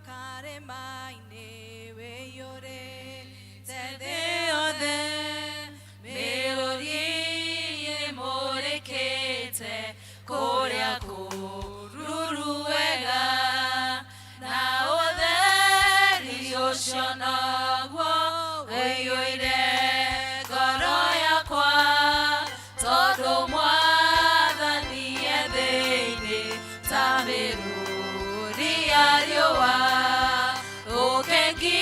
Karĩma-inĩ wĩiyũrĩte thĩ yothe, mĩrũri ĩmũrĩkĩte kũrĩa kũruru wega, na ũtheri ũcio noguo ũiyũire ngoro yakwa, tondũ Mwathani e thĩinĩ ta mĩrũri ya riũa. Ũkengi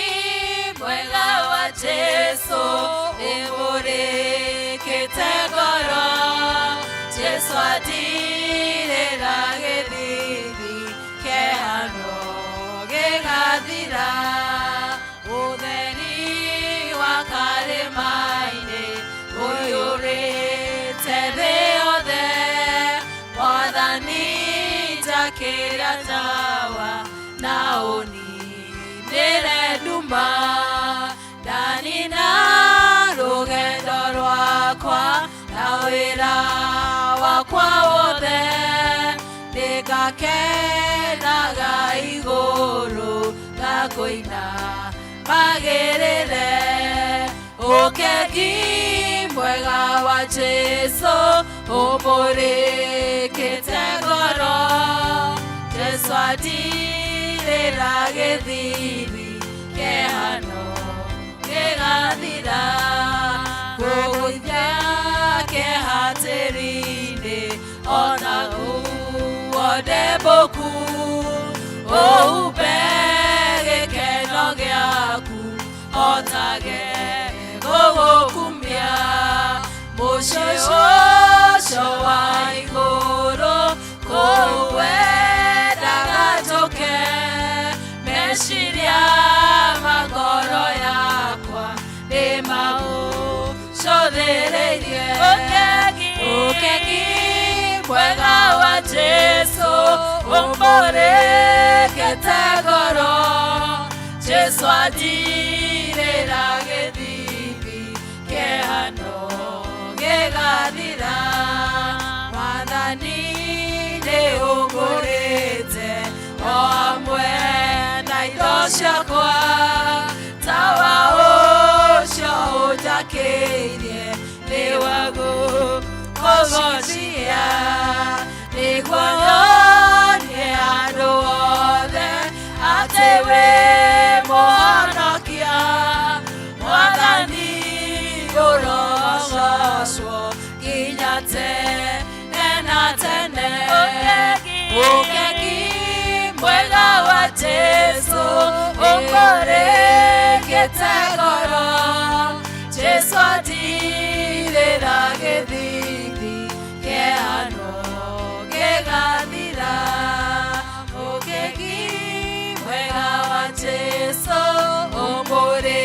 mwega wa Jesu ũmũrĩkĩte ngoro, Jesu atirĩra gĩthithi kĩhano gĩgathira. Ũtheri wa karĩma-inĩ ũiyũrĩte thĩ yothe, Mwathani njakĩra tawa na ũninĩre nduma, ndanina rũgendo rwakwa na wĩra wakwa wothe, nĩngakenaga igũrũ ngakũina magĩrĩre. Ũkengi mwega wa Jesu ũmũrĩkĩte ngoro, Jesu atirĩra gĩthithi kĩhano gĩgathira. Kũgũithia kĩhatĩri-inĩ ona nguo ndembũku, ũhumbe gĩkeno gĩaku hotage gũgũkumia. Mũciĩ ũcio wa igũrũ kũu wendaga njũke, meciria ma ngoro yakwa nĩ magũcũthĩrĩirie. Ũkengi. Ũkengi mwega wa Jesu ũmũrĩkĩte ngoro, Jesu atirĩra gĩthithi kĩhano gĩgathira. Mwathani nĩ ũngũrĩte o hamwe na indo ciakwa, tawa ũcio ũnjakĩirie nĩ wagũkũgocithia, nĩguo nyonie andũ othe atĩ wĩ mũhonokia. Mwathani ũrogocwo nginya tene na tene. Ũkengi. Ũkengi mwega wa Jesu ũmũrĩkĩte ngoro, Jesu atirĩra gĩthithi kĩhano gĩgathira. Ũkengi mwega wa Jesu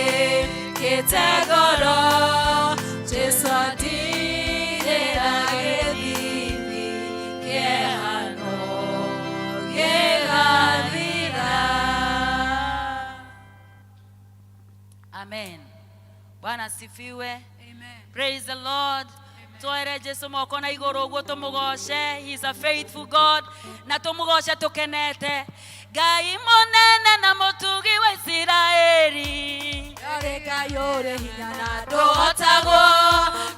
ũmũrĩkĩte ngoro, Jesu atirĩra gĩthithi kĩhano gĩgathira. Amen. Bwana asifiwe. Amen. Praise the Lord. Twere Jesu moko na igũrũ ũguo tũmũgoce. He is a faithful God, na tũmũgoce tũkenete. Ngai mũnene na mũtugi wa Isiraeli. Arĩ Ngai ũrĩ hinya na Ndũhotagwo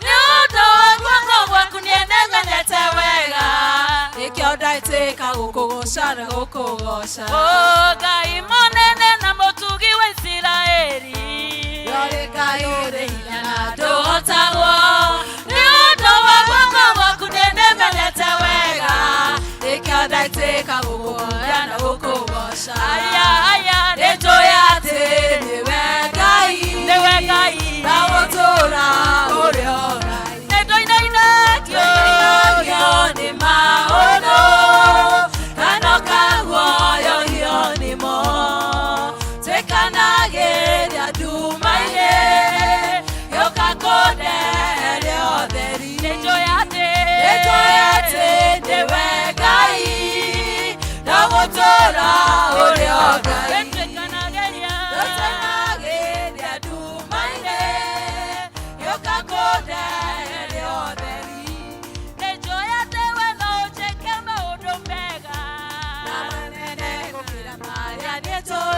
nĩ ũndũ wa guoko gwaku, niĩ nĩmenyete wega. Nĩkĩo ndaitĩka gũkũgoca na gũkũgoca. O Ngai mũnene na mũtugi wa Isiraeli. Arĩ Ngai ũrĩ hinya na Ndũhotagwo nĩ ũndũ wa guoko gwaku, niĩ nĩmenyete wega. Nĩkĩo ndaitĩka gũkũgoca na gũkũgoca. Aya aya. Nĩnjũĩ atĩ nĩwe Ngai. Nĩwe Ngai. Na gũtũũra ũrĩ o Ngai. Nĩndũinainagio. Nĩndũinainagio nĩ maũndũ kana ũkaguoyohio nĩmo, twĩkanagĩria nduma-inĩ gĩũka kũndeheria ũtheri. Nĩnjũĩ atĩ. Nĩnjũĩ atĩ nĩwe Ngai na gũtũũra ũrĩ o Ngai. Nĩtwĩkanagĩria. Twĩkanagĩria nduma-inĩ gĩũka kũndeheria ũtheri. Nĩnjũĩ atĩ we no ũnjĩke maũndũ mega. Na manene gũkĩra marĩa niĩ njũĩ.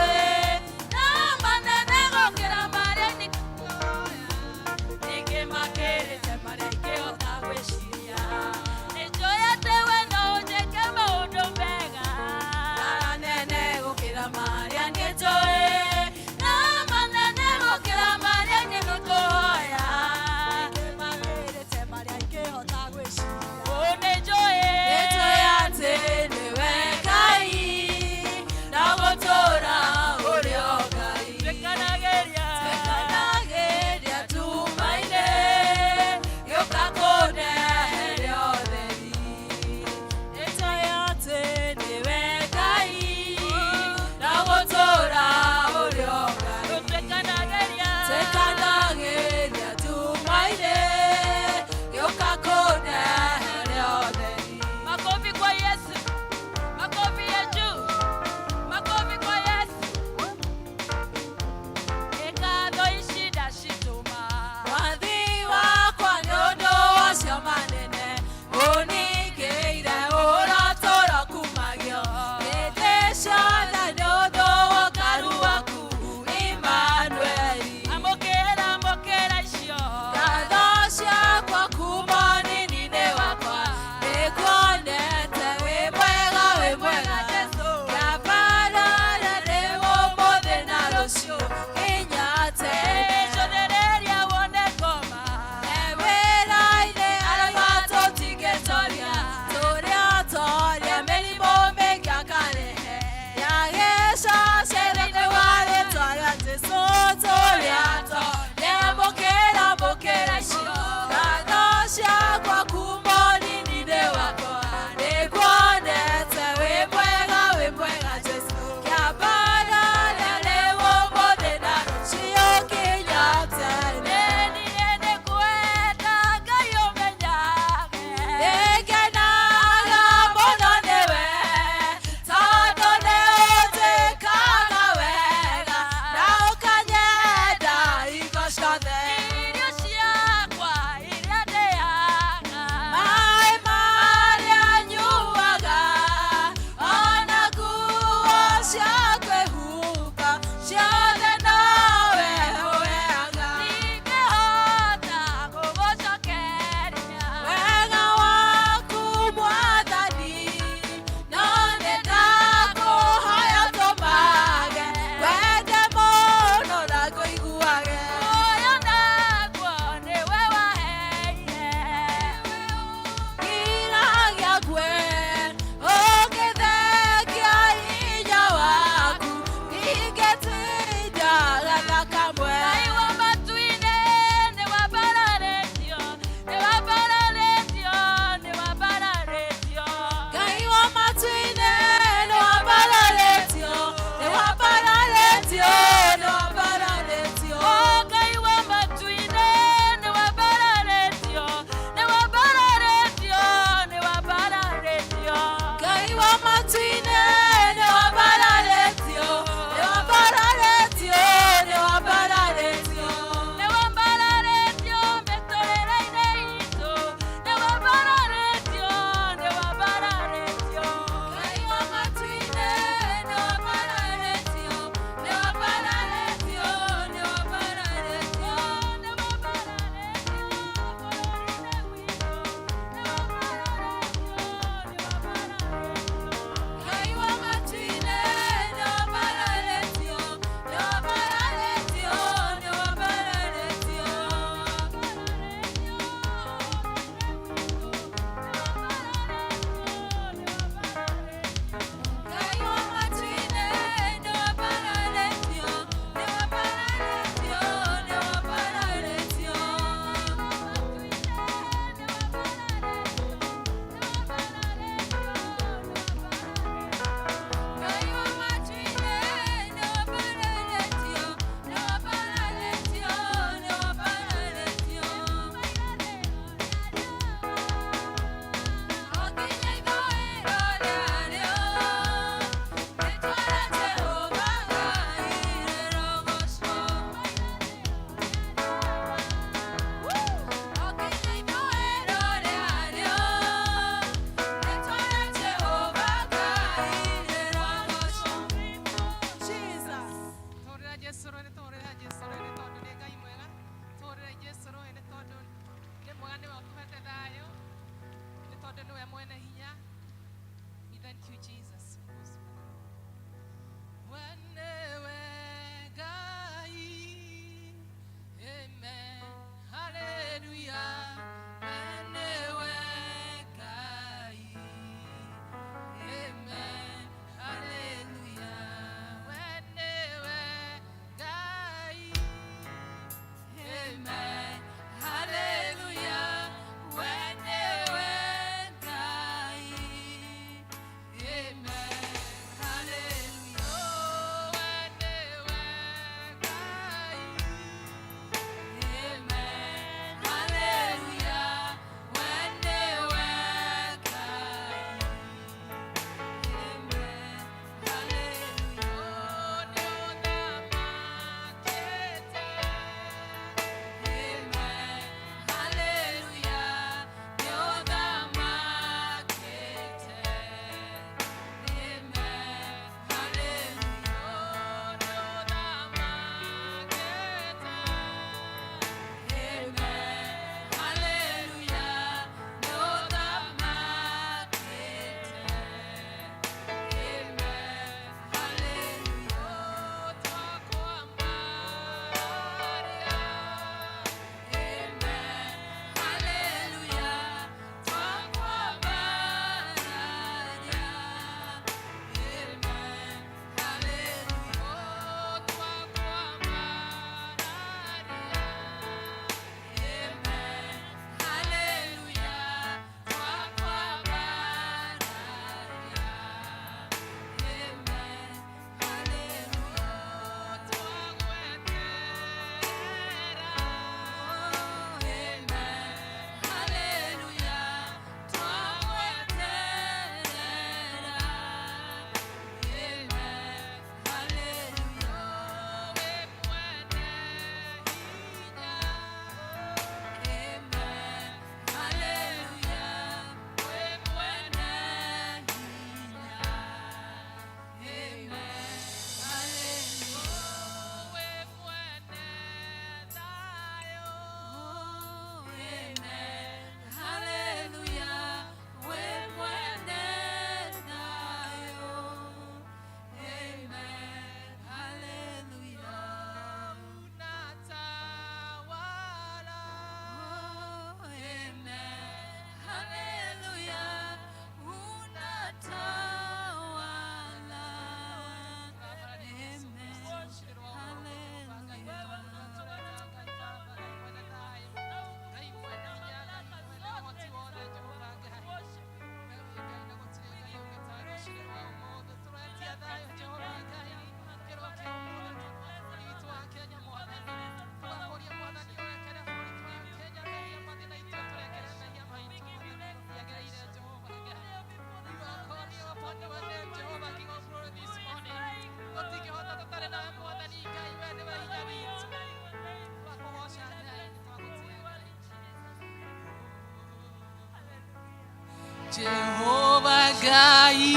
Jehova Ngai,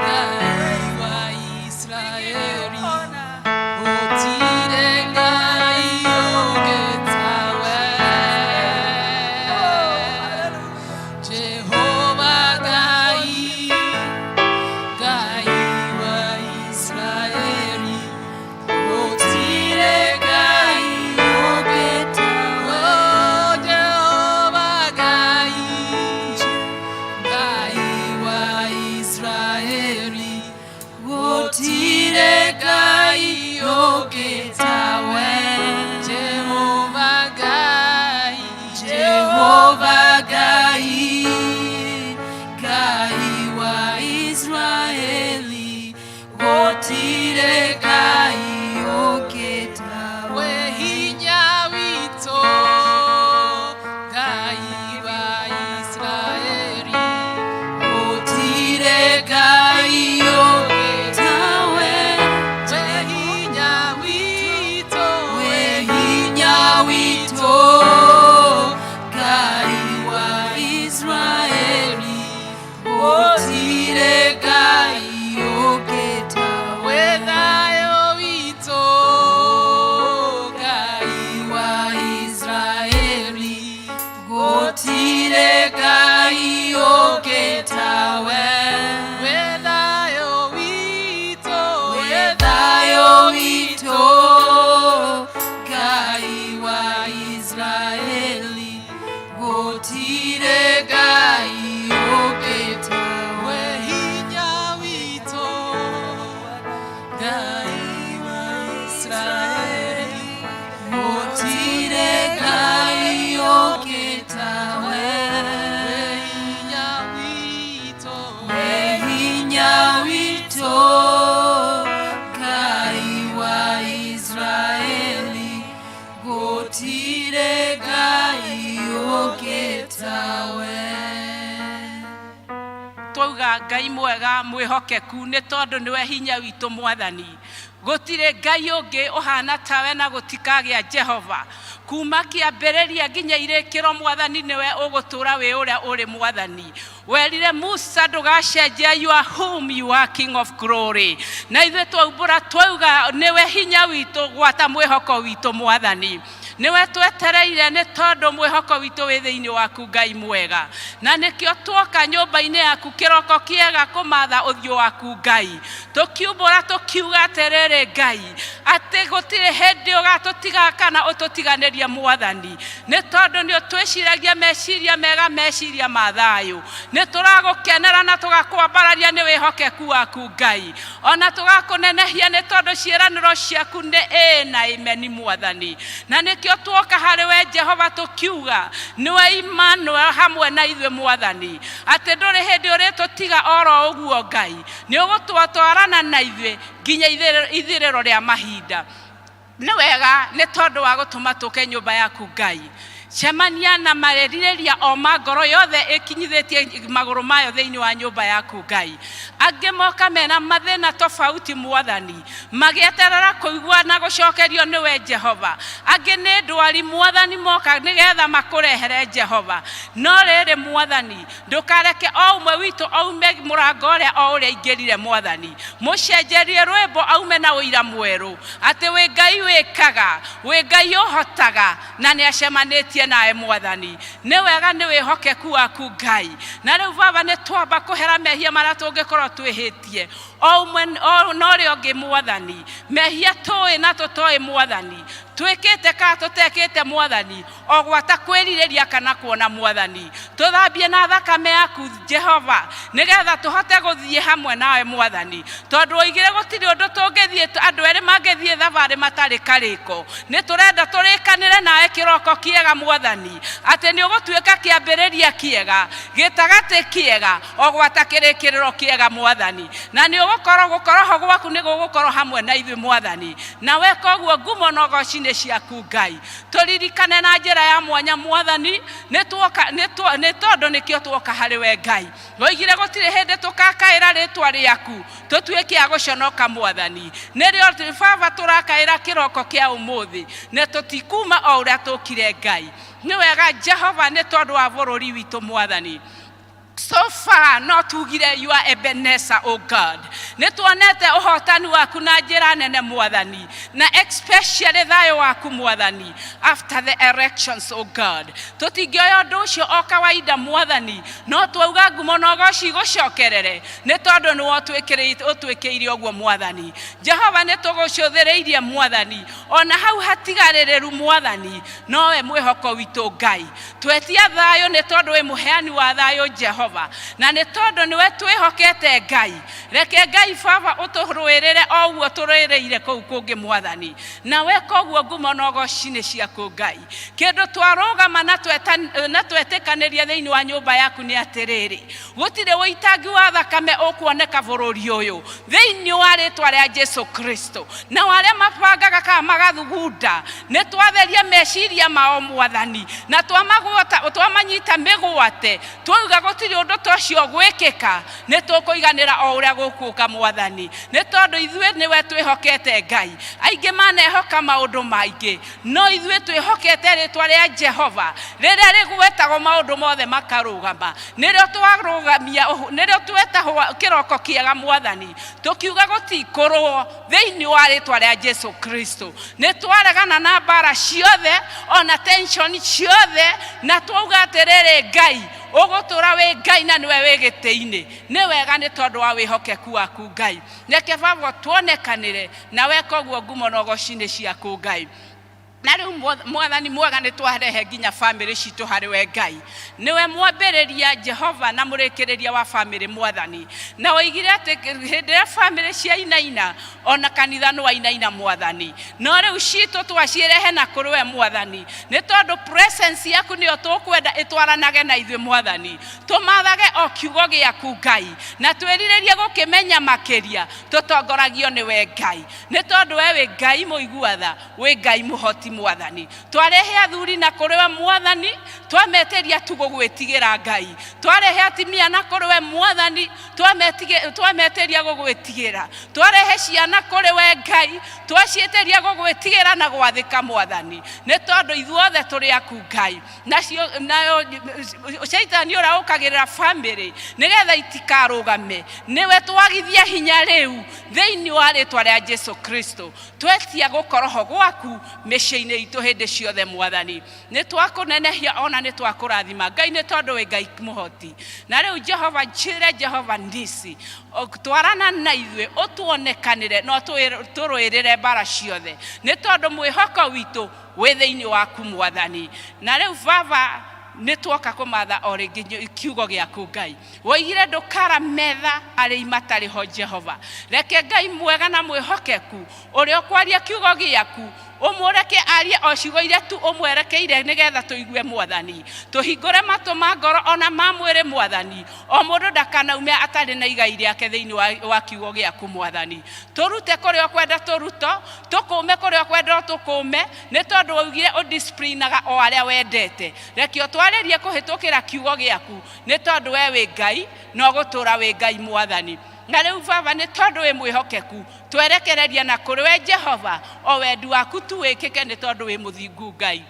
Ngai wa Israeli, gũtirĩ Ngai ũngĩ tawe. Jehova Ngai, Ngai wa Israeli, gũtirĩ Ngai ũngĩ tawe. Jehova Ngai, Ngai wa Israeli, gũtirĩ Ngai ũngĩ tawe. Jehova Ngai, Jehova Ngai, Ngai wa Israeli, gũtirĩ Ngai ũngĩ tawe. Hinya witũ, Ngai wa Israeli, gũtirĩ Ngai ũngĩ tawe. We hinya witũ, we hinya witũ, Ngai wa Israeli, gũtirĩ Ngai ũngĩ tawe. Thayũ witũ, Ngai wa Israeli, gũtirĩ Ngai ũngĩ tawe. We thayũ witũ, we thayũ witũ, Ngai wa Israeli, gũtirĩ Ngai ũngĩ tawe. Hinya witũ, Ngai wa Israeli, gũtirĩ Ngai ũngĩ tawe. We hinya witũ, we hinya witũ, Ngai wa Israeli, gũtirĩ Ngai ũngĩ tawe. Twauga Ngai mwega mwĩhokeku, nĩ tondũ nĩwe hinya witũ. Mwathani, gũtirĩ Ngai ũngĩ ũhana tawe na gũtikagĩa. Jehova, kuma kĩambĩrĩria nginya irĩkĩro, Mwathani, nĩwe ũgũtũra wĩ ũrĩa ũrĩ. Mwathani, werire Musa ndũgacenjia. You are whom you are, King of glory. Na ithuĩ twaumbũra, twauga nĩwe hinya witũ, gwata mwĩhoko witũ. Mwathani, nĩwe twetereire, nĩ tondũ mwĩhoko witũ wĩ thĩinĩ waku, Ngai mwega. Na nĩkĩo tuoka nyũmba-inĩ yaku kĩroko kĩega kũmatha ũthiũ waku, Ngai, tũkiumbũra, tũkiuga atĩrĩrĩ, Ngai, atĩ gũtirĩ hĩndĩ ũgatũtiga kana ũtũtiganĩrie. Mwathani, nĩ tondũ nĩ ũtwĩciragia meciria mega, meciria ma thayũ. Nĩ tũragũkenera na tũgakwambararia nĩ wĩhokeku waku, Ngai, ona tũgakũnenehia nĩ tondũ ciĩranĩro ciaku nĩ ĩĩ na imeni. Mwathani, na nĩkĩo tuoka harĩ we, Jehova, tũkiuga nĩwe Imanuel hamwe na ithuĩ. Mwathani, atĩ ndũrĩ hĩndĩ ũrĩtũtiga oro ũguo. Ngai, nĩ ũgũtwatwarana na ithuĩ nginya ithirĩro rĩa mahinda. Nĩ wega nĩ tondũ wa gũtũma tũke nyũmba yaku. Ngai, cemania na marerirĩria o ma ngoro yothe ĩkinyithĩtie magũrũ mayo thĩinĩ wa nyũmba yaku. Ngai, angĩ moka mena mathĩna tofauti, Mwathani, magĩeterera kũigua na gũcokerio nĩwe, Jehova. Angĩ nĩ ndwari, Mwathani, moka nĩgetha makũrehere, Jehova. No rĩrĩ, Mwathani, ndũkareke o ũmwe witũ aume mũrango ũrĩa o ũrĩa aingĩrire. Mwathani, mũcenjerie rwĩmbo, aume na ũira mwerũ atĩ wĩ Ngai wĩkaga, wĩ Ngai ũhotaga, na nĩ acemanĩtie nawe. Mwathani, nĩ wega nĩ wĩhokeku waku, Ngai. Na rĩu, Baba, nĩ twamba kũhera mehia marĩa tũngĩkorwo twĩhĩtie o ũmwe na ũrĩa ũngĩ. Mwathani, mehia tũĩ na tũtoĩ, Mwathani, twĩkĩte kana tũtekĩte, Mwathani, o gwata kwĩrirĩria kana kuona, Mwathani, tũthambie na thakame yaku, Jehova, nĩgetha tũhote gũthiĩ hamwe nawe. Mwathani, tondũ oigire gũtirĩ ũndũ tũngĩthiĩ, andũ erĩ mangĩthiĩ thabarĩ matarĩ karĩko. Nĩ tũrenda tũrĩkanĩre nawe kĩroko kĩega, Mwathani, atĩ nĩ ũgũtuĩka kĩambĩrĩria kĩega, gĩtagatĩ kĩega, o gwata kĩrĩkĩrĩro kĩega. Mwathani, na nĩ ũgũkorwo gũkorwo ho gwaku nĩ gũgũkorwo hamwe na ithuĩ. Mwathani, na weka ũguo, ngumo na ũgoci nĩ ciaku. Ngai, tũririkane na njĩra ya mwanya. Mwathani, nĩ tuoka nĩ tondũ nĩkĩo tuoka harĩ we. Ngai, woigire gũtirĩ hĩndĩ tũkakaĩra rĩtwa rĩaku tũtuĩke a gũconoka. Mwathani, nĩrĩo Baba tũrakaĩra kĩroko kĩa ũmũthĩ, nĩ tũtikuma o ũrĩa tũkire. Ngai, nĩ wega, Jehova, nĩ tondũ wa bũrũri witũ. Mwathani. So far no tugire you are Ebenezer, o God. Nĩ tuonete ũhotani waku na njĩra nene, Mwathani, na especially thayũ waku, Mwathani, after the elections, o God. Tũtingĩoya ũndũ ũcio o kawaida, Mwathani, no twauga ngumo na ũgoci gũcokerere, nĩ tondũ nĩwe ũtwĩkĩire ũguo, Mwathani Jehova. Nĩ tũgũcũthĩrĩirie, Mwathani, ona hau hatigarĩrĩru, Mwathani, nowe mwĩhoko witũ. Ngai, twetia thayũ nĩ tondũ wĩ mũheani wa thayũ, Jehova, na nĩ tondũ nĩwe twĩhokete. Ngai, reke Ngai Baba ũtũrũĩrĩre o ũguo tũrũĩrĩire kũu kũngĩ, Mwathani, na weka ũguo ngumo na ũgoci nĩ ciaku. Ngai, kĩndũ twarũgama na twetĩkanĩria thĩinĩ wa nyũmba yaku nĩ atĩrĩrĩ, gũtirĩ ũitangi wa thakame ũkuoneka bũrũri ũyũ thĩinĩ wa rĩtwa rĩa Jesu Kristo. Na arĩa mabangaga kana magathugunda, nĩ twatheria meciria mao, Mwathani, na twamagwata, twamanyita mĩgwate, twauga gũtirĩ ũndũ ta ũcio gwĩkĩka. Nĩ tũkũiganĩra o ũrĩa gũkũka, Mwathani, nĩ tondũ ithuĩ nĩwe twĩhokete. Ngai, aingĩ manehoka maũndũ maingĩ, no ithuĩ twĩhokete rĩtwa rĩa Jehova rĩrĩa rĩgwetagwo maũndũ mothe makarũgama. Nĩrĩo twarũgamia, nĩrĩo tweta kĩroko kĩega, Mwathani, tũkiuga gũtikũrũo thĩinĩ wa rĩtwa rĩa Jesu Kristo. Nĩ twaregana na mbara ciothe ona tension ciothe, na twauga atĩrĩrĩ, Ngai, ũgũtũra wĩ Ngai na nĩwe wĩ gĩtĩ-inĩ. Nĩ wega nĩ tondũ wa wĩhokeku waku. Ngai, reke Baba tuonekanĩre na weka ũguo ngumo na ũgoci nĩ ciaku, Ngai. Na rĩu Mwathani mwega, nĩ twarehe nginya bamĩrĩ citũ harĩ we. Ngai, nĩwe mwambĩrĩria, Jehova, na mũrĩkĩrĩria wa bamĩrĩ, Mwathani, na woigire atĩ hĩndĩ ĩrĩa bamĩrĩ ciainaina, ona kanitha nĩ wainaina, Mwathani. No rĩu citũ twaciĩrehe na kũrĩ we, Mwathani, nĩ tondũ presence yaku nĩyo tũkwenda ĩtwaranage na ithuĩ. Mwathani, tũmathage o kiugo gĩaku, Ngai, na twĩrirĩrie gũkĩmenya makĩria, tũtongoragio nĩwe, Ngai, nĩ tondũ we wĩ Ngai mũigua tha, wĩ Ngai mũhoti. Mwathani, twarehe athuri na kũrĩ we, Mwathani, twametĩria tu gũgwĩtigĩra. Ngai, twarehe atimia na kũrĩ we, Mwathani, twametĩria gũgwĩtigĩra. Twarehe ciana kũrĩ we, Ngai, twaciĩtĩria gũgwĩtigĩra na gwathĩka, Mwathani, nĩ tondũ ithuothe tũrĩ aku, Ngai. Nacio nayo caitani ũrĩa ũkagĩrĩra bamĩrĩ nĩgetha itikarũgame, nĩwe twagithia hinya rĩu thĩinĩ wa rĩtwa rĩa Jesu Kristo. Twetia gũkorwo gwaku mĩciĩ-inĩ itũ hĩndĩ ciothe. Mwathani, nĩ twakũnenehia ona nĩ twakũrathima, Ngai, nĩ tondũ wĩ Ngai mũhoti. Na rĩu Jehova njĩre, Jehova Nisi, twarana na ithuĩ, ũtuonekanĩre na tũrũĩrĩre mbara ciothe, nĩ tondũ mwĩhoko witũ wĩ thĩinĩ waku, Mwathani. Na rĩu Baba, nĩ tuoka kũmatha o rĩngĩ kiugo gĩaku. Ngai, woigire ndũkara metha arĩi matarĩ ho. Jehova, reke Ngai mwega na mwĩhokeku ũrĩa ũkwaria kiugo gĩaku, ũmũreke arie o ciugo iria tu ũmwerekeire, nĩgetha tũigue. Mwathani, tũhingũre matũ ma ngoro ona ma mwĩrĩ. Mwathani, o mũndũ ndakanaume atarĩ na igai rĩake thĩinĩ wa kiugo gĩaku. Mwathani, tũrute kũrĩa ũkwenda tũruto, tũkũme kũrĩa ũkwenda ũtũkũme, nĩ tondũ waugire ũdisciplinaga o arĩa wendete. Reke ũtwarĩrie kũhĩtũkĩra kiugo gĩaku, nĩ tondũ we wĩ Ngai na ũgũtũra wĩ Ngai, Mwathani. Na rĩu Baba, nĩ tondũ wĩ mwĩhokeku, twerekereria na kũrĩ we, Jehova, o wendi waku tu wĩkĩke, nĩ tondũ wĩ mũthingu. Ngai,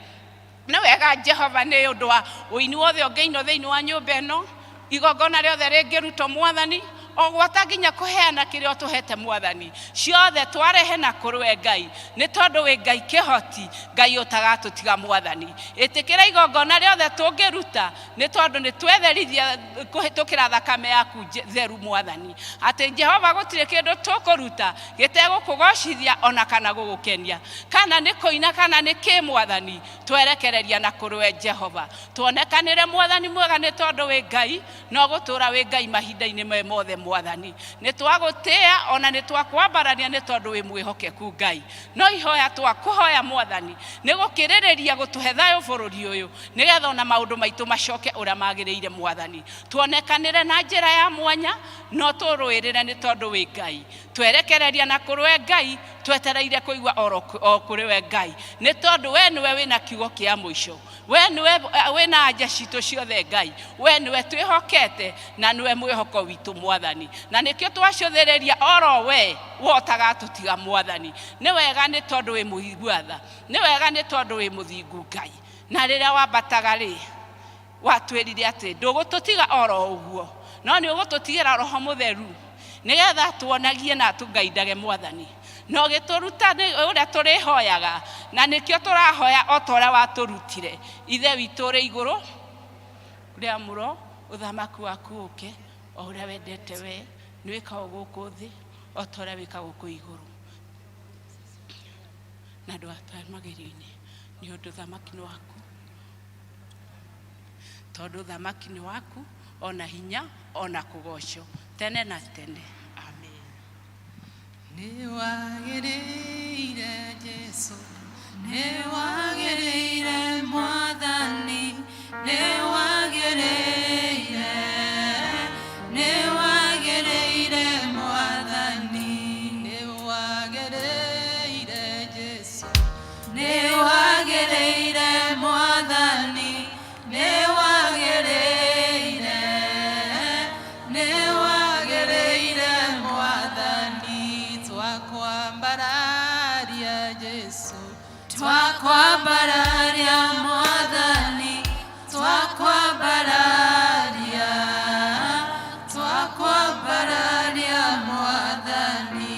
nĩ wega. Jehova, nĩ ũndũ wa ũini wothe ũngĩinwo thĩinĩ wa nyũmba ĩno, igongona rĩothe rĩngĩrutwo, Mwathani, o gwata nginya kũheana kĩrĩa ũtũhete, Mwathani, ciothe twarehe na kũrĩ we, Ngai, nĩ tondũ wĩ Ngai kĩhoti, Ngai ũtagatũtiga. Mwathani, ĩtĩkĩra igongona rĩothe tũngĩruta, nĩ tondũ nĩ twetherithia kũhĩtũkĩra thakame yaku theru, Mwathani, atĩ Jehova gũtirĩ kĩndũ tũkũruta gĩtegũkũgocithia ona kana gũgũkenia, kana nĩ kũina kana nĩ kĩ. Mwathani, twerekereria na kũrĩ we. Jehova, tuonekanĩre. Mwathani mwega, nĩ tondũ wĩ Ngai no gũtũra wĩ Ngai mahinda-inĩ me mothe. Mwathani, nĩ twagũtĩa ona nĩ twakwambarania, nĩ tondũ wĩ mwĩhokeku. Ngai, no ihoya twakũhoya, Mwathani, nĩ gũkĩrĩrĩria gũtũhe thayũ bũrũri ũyũ, nĩgetha ona maũndũ maitũ macoke ũrĩa magĩrĩire. Mwathani, tuonekanĩre na njĩra ya mwanya no tũrũĩrĩre, nĩ tondũ wĩ Ngai. Twerekereria na kũrĩ we, Ngai, twetereire kũigua o kũrĩ we, Ngai, nĩ tondũ we nĩwe wĩna kiugo kĩa mũico, we nĩwe wĩna anja citũ ciothe. Ngai, we nĩwe twĩhokete na nĩwe mwĩhoko witũ, Mwathani, na nĩkĩo twacũthĩrĩria oro we wotagatũtiga. Mwathani, nĩ wega nĩ tondũ wĩ mũigua tha, nĩ wega nĩ tondũ wĩ mũthingu. Ngai, na rĩrĩa wambataga rĩ Watwĩrire atĩ ndũgũtũtiga oro ũguo, no nĩ ũgũtũtigĩra Roho Mũtheru nĩgetha tuonagie na tũngaindage Mwathani. Na ũgĩtũruta nĩ ũrĩa tũrĩhoyaga, na nĩkĩo tũrahoya o ta ũrĩa watũrutire. Ithe witũ ũrĩ igũrũ, rĩamũro ũthamaki waku ũke, o ũrĩa wendete we nĩ wĩkagwo gũkũ thĩ o ta ũrĩa wĩkagwo kũu igũrũ. Na ndũgatware magerio-inĩ, nĩ ũndũ ũthamaki nĩ waku, tondũ ũthamaki nĩ waku, ona hinya, ona kũgocwo tene na tene. Amen. Nĩ wagĩrĩire Jesu, nĩ wagĩrĩire Mwathani, nĩ wagĩrĩire, nĩ wagĩrĩire Mwathani, nĩ wagĩrĩire Jesu, nĩ wagĩrĩire Mwathani, nĩ wagĩrĩire, nĩ wagĩrĩire Mwathani, twakwambararia Jesu, twakwambararia Mwathani, twakwambararia, twakwambararia Mwathani.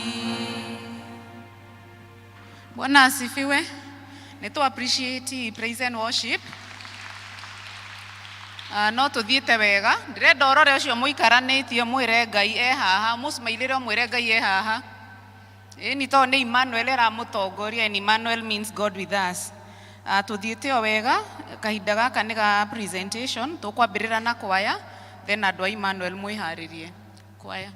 Bwana asifiwe. Nĩ tũ appreciate praise and worship. No tũthiĩte wega. Ndĩrenda ũrore ũcio mũikaranĩtie mwĩre Ngai e haha, mũsmailĩre ũmwĩre Ngai e haha. Ĩni tondũ nĩ Emmanuel ĩramũtongoria and Emmanuel means God with us. Tũthiĩte o wega, kahinda gaka nĩ ga presentation, tũkwambĩrĩra na kwaya, then andũ a Emmanuel mwĩharĩrie. Kwaya.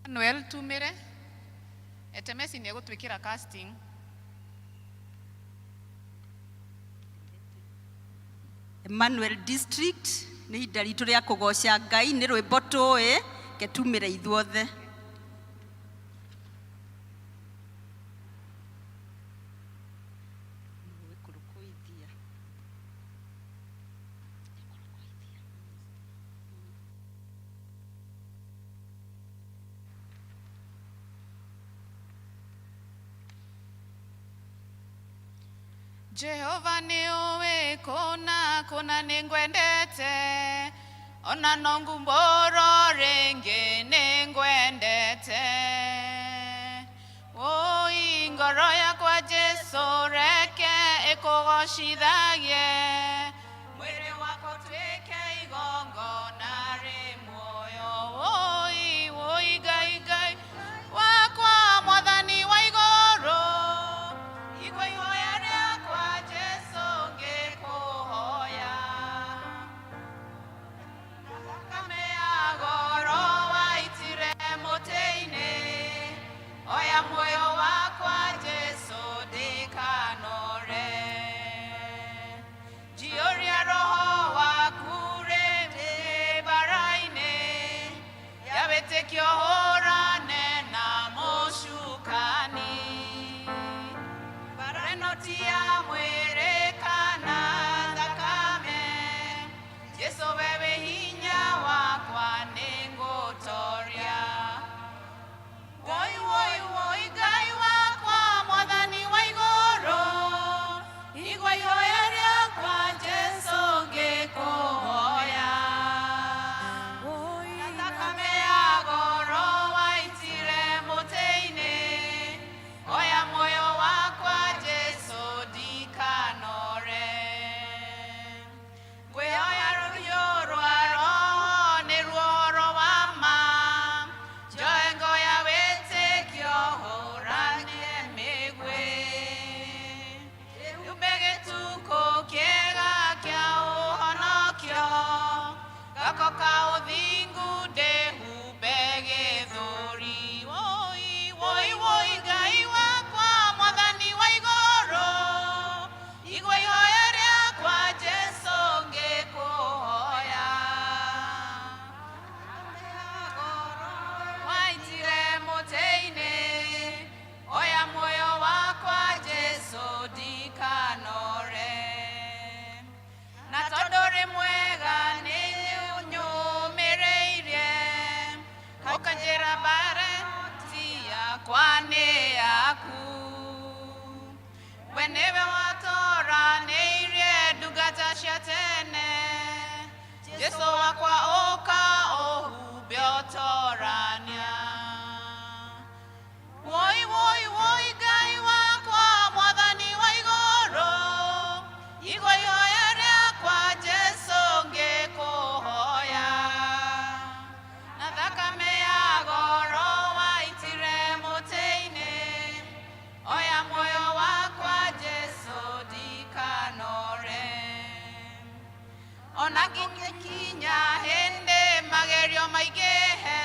Manuel tumire. Etemesi nĩ egũtwĩkĩra casting. Emmanuel District nĩ ihinda ritũ rĩa kũgoca Ngai nĩ rwĩmbo tũĩ ketumĩre ithuothe. Jehova nĩ ũĩ kũna kũna nĩ ngwendete ona no ngumbũrwo rĩngĩ nĩ ngwendete woi ngoro yakwa Jesu reke ĩkũgocithagie mwĩrĩ wakwa ũtuĩke igongona rĩ muoyo woi woi Ngai Ngai wakwa mwathani wa igũrũ igua ihoya rĩakwa Jesu ngĩkũhoya thakame ya goro waitire mũtĩ-inĩ oya muoyo wakwa Jesu ndikanore njiyũria roho waku rĩ bara-inĩ ya wĩtĩkio hũrane na mũcukani bara ĩno ti ya mwĩrĩ kana thakame Jesu we wĩ hinya wakwa nĩngũtoria woi woi woi Ngai wakwa mwathani wa igũrũ igua ihoya rĩakwa Jesu ngĩkũhoya na thakame ya goro waitire mũtĩ-inĩ oya muoyo wakwa Jesu ndikanore ngwĩhoya rũhiũ rwa roho nĩ ruoro wa ma njoe ngo ya wĩtĩkio hũranie mĩguĩ yumbe gĩtukũ kĩega kĩa ũhonokio gako ka ũthingu ndĩhumbe gĩthũri woi woi woi Ngai wakwa mwathani wa igũrũ igua ihoya rĩakwa Jesu ngĩkũhoya waitire mũtĩ-inĩ oya muoyo wakwa Jesu ndikanore na tondũ rĩ mwega nĩ ũnyũmĩrĩirie ũkanjĩra mbara ti yakwa nĩ yaku we nĩwe watoranĩirie ndungata cia tene Jesu wakwa ũka ũhumbe ũtorania woi woi woi Ngai wakwa mwathani wa igũrũ igua ihoya rĩakwa Jesu ngĩkũhoya na thakame ya goro waitire mũtĩ-inĩ oya muoyo wakwa Jesu ndikanore ona nginya hĩndĩ magerio maingĩhe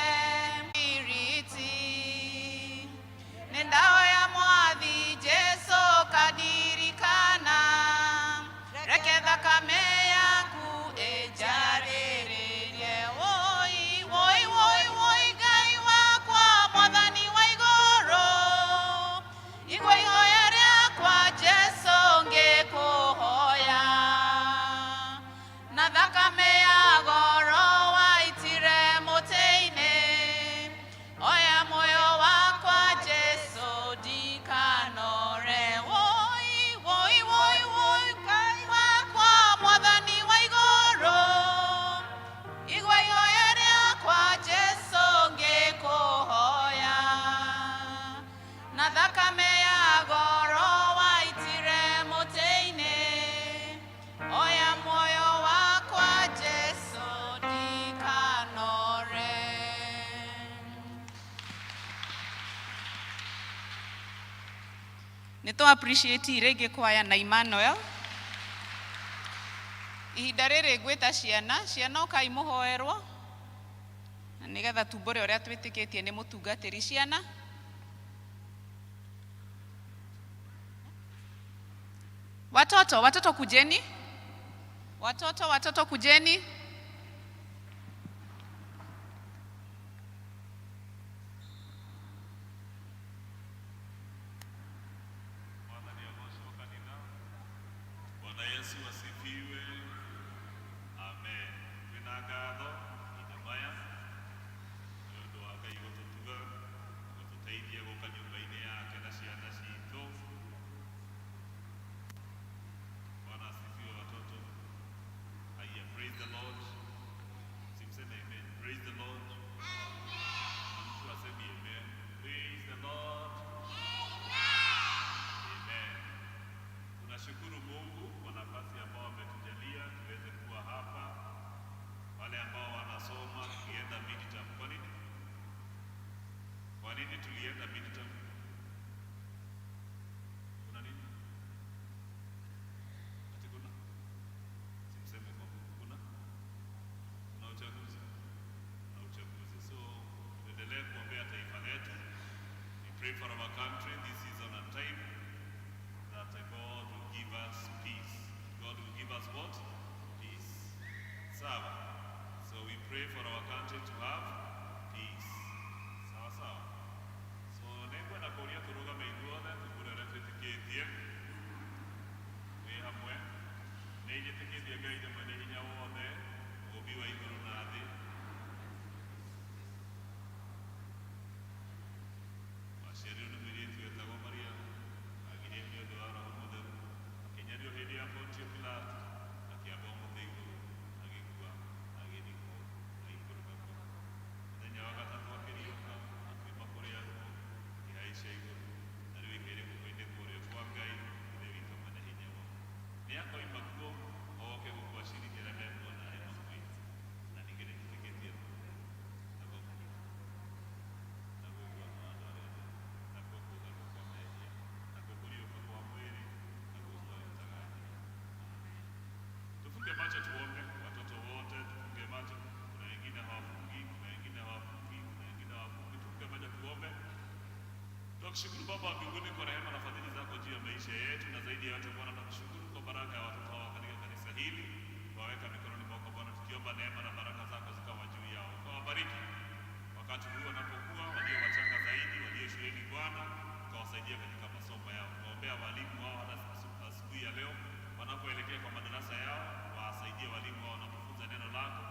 iriti nĩ ndahoya mwathi Jesu kandirikana reke thakame yaku ĩnjarĩrĩrie woi woi woi woi Ngai wakwa mwathani wa igũrũ igua ihoya rĩakwa Jesu ngĩkũhoya na thakame ya goro waitire mũtĩ-inĩ oya muoyo wakwa Jesu ndikanore woi woi woi woi Ngai wakwa mwathani wa igũrũ igua ihoya rĩakwa Jesu ngĩkũhoya na thakame ya goro waitire mũtĩ-inĩ oya muoyo wakwa Jesu ndikanore nĩ tũ appreciate rĩngĩ kwaya na Emmanuel ihinda rĩrĩ ngwĩta ciana ciana ũkai mũhoerwo na nĩgetha tumbũre ũrĩa twĩtĩkĩtie nĩ mũtungatĩri ciana. Watoto, watoto kujeni. Watoto, watoto kujeni. Bwana Yesu asifiwe. Amen. Twina ngatho mahinda maya nĩ ũndũ wa Ngai gũtũtuga gũtũteithia gũka nyũmba-inĩ yake na ciana citũ. Bwana asifiwe watoto. Haya, praise the Lord. Simseme amen. Praise the Lord. Na mtu asemi amen. Praise the Lord. Amen. Tunashukuru Mungu kwa nafasi ambao ametujalia tuweze kuwa hapa. Wale ambao wanasoma tulienda midterm. Kwa nini? Kwa nini tulienda midterm? Kuna nini? Ati kuna? Simseme kwa Mungu. Kuna? Kuna uchaguzi. Kuna uchaguzi. So tuendelee kuombea taifa letu. We pray for our country this season and time that God will give us peace. God will give us what? Peace. Sawa. So we pray for our country to have peace. Sawa sawa. So nĩngwenda kũũria tũrũgame ithuothe tũkure ũrĩa twĩtĩkĩtie twĩ hamwe. Nĩ njĩtĩkĩtie Ngai Ithe mwene hinya wothe, mũũmbi wa igũrũ na thĩ. Waciarirwo nĩ mũirĩtu wetagwo Mariamu, agirio nĩ ũndũ wa Roho Mũtheru, akĩnyarirwo hĩndĩ ya Pontio Pilato, akĩambwo mũtĩ igũrũ, agĩkua, agĩthikwo, agĩikũrũka kuo. Mũthenya wa gatatũ akĩriũka, akiuma kũrĩ akuũ, akĩhaica igũrũ, na rĩu aikaire guoko-inĩ kwa ũrĩo kwa Ngai, Ithe witũ mwene hinya wothe. Nĩakoima kuo, oke gũkũacirithia arĩa me muoyo na arĩa makuĩte. Na ningĩ nĩnjĩtĩkĩtie Roho Mũtheru, naguo kanitha, naguo ũiguano wa andũ arĩa atheru, nakuo kũgarũrwo kwa mehia, nakuo kũriũka kwa mwĩrĩ, naguo muoyo ũtagathira. Amen. Tufunge macho tuombe, watoto wote tufunge macho. Kuna wengine hawafungi, kuna wengine hawafungi, kuna wengine hawafungi. Tufunge macho tuombe. Tunakushukuru Baba wa mbinguni kwa rehema na fadhili zako juu ya maisha yetu, na zaidi ya yote Bwana, tunakushukuru kwa baraka ya watoto hawa katika kanisa hili. Tuwaweka mikononi mwako Bwana, tukiomba neema na baraka zako zikawa juu yao, ukawabariki wakati huu wanapokuwa walio wachanga zaidi, walio shuleni Bwana, ukawasaidia katika masomo yao. Tunaombea walimu wao hata asubuhi ya leo wanapoelekea kwa madarasa yao, wawasaidie walimu wao wanapofunza neno lako,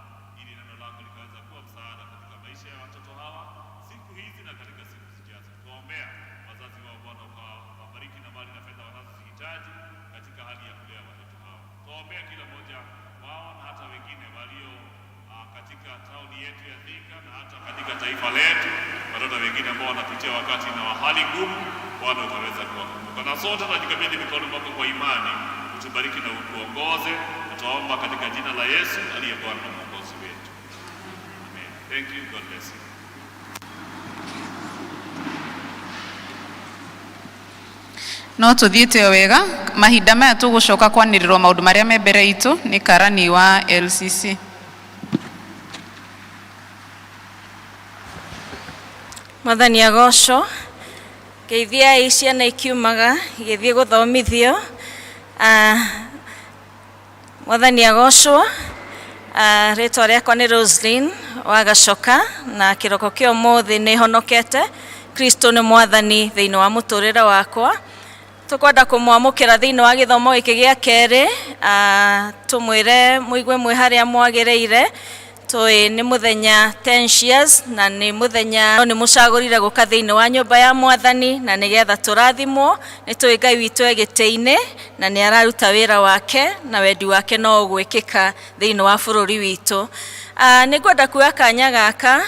ili neno lako likaweza kuwa msaada katika maisha ya watoto hawa siku hizi na katika siku zijazo. Tuwaombea wazazi wao Bwana, ukawabariki na mali na fedha wanazozihitaji katika hali ya kulea watoto hawa. Tuwaombea kila mmoja wao na hata wengine walio katika tauni yetu ya Thika na hata katika taifa letu, watoto wengine ambao wanapitia wakati na wa hali ngumu, Bwana ukaweza kuwakumbuka. Na sote tunajikabidhi mikononi mwako kwa imani, utubariki na utuongoze. Tutaomba katika jina la Yesu aliye Bwana na Mwokozi wetu. Amen. Thank you. God bless you. No tũthiĩte o wega mahinda maya tũgũcoka kwanĩrĩrwo maũndũ marĩa me mbere itũ nĩ karani wa LCC. Mwathani agocwo. Ngeithiai ciana ikiumaga igĩthiĩ gũthomithio. Mwathani agocwo. Rĩtwa rĩakwa nĩ Roslyn wa Gacoka na kĩroko kĩa ũmũthĩ nĩ honokete. Kristo nĩ mwathani thĩinĩ wa mũtũrĩre wakwa. Tũkwenda kũmwamũkĩra thĩinĩ wa gĩthomo gĩkĩ gĩa kerĩ, tũmwĩre mũigue mwĩ harĩa mwagĩrĩire. Tũĩ nĩ mũthenya 10 years na nĩ mũthenya nĩ mũcagũrire gũka thĩinĩ wa nyũmba ya mwathani na nĩgetha tũrathimwo. Nĩ tũĩ Ngai witũ e gĩtĩ-inĩ na nĩ araruta wĩra wake na wendi wake no ũgwĩkĩka thĩinĩ wa bũrũri witũ. Nĩ ngwenda kuoya kanya gaka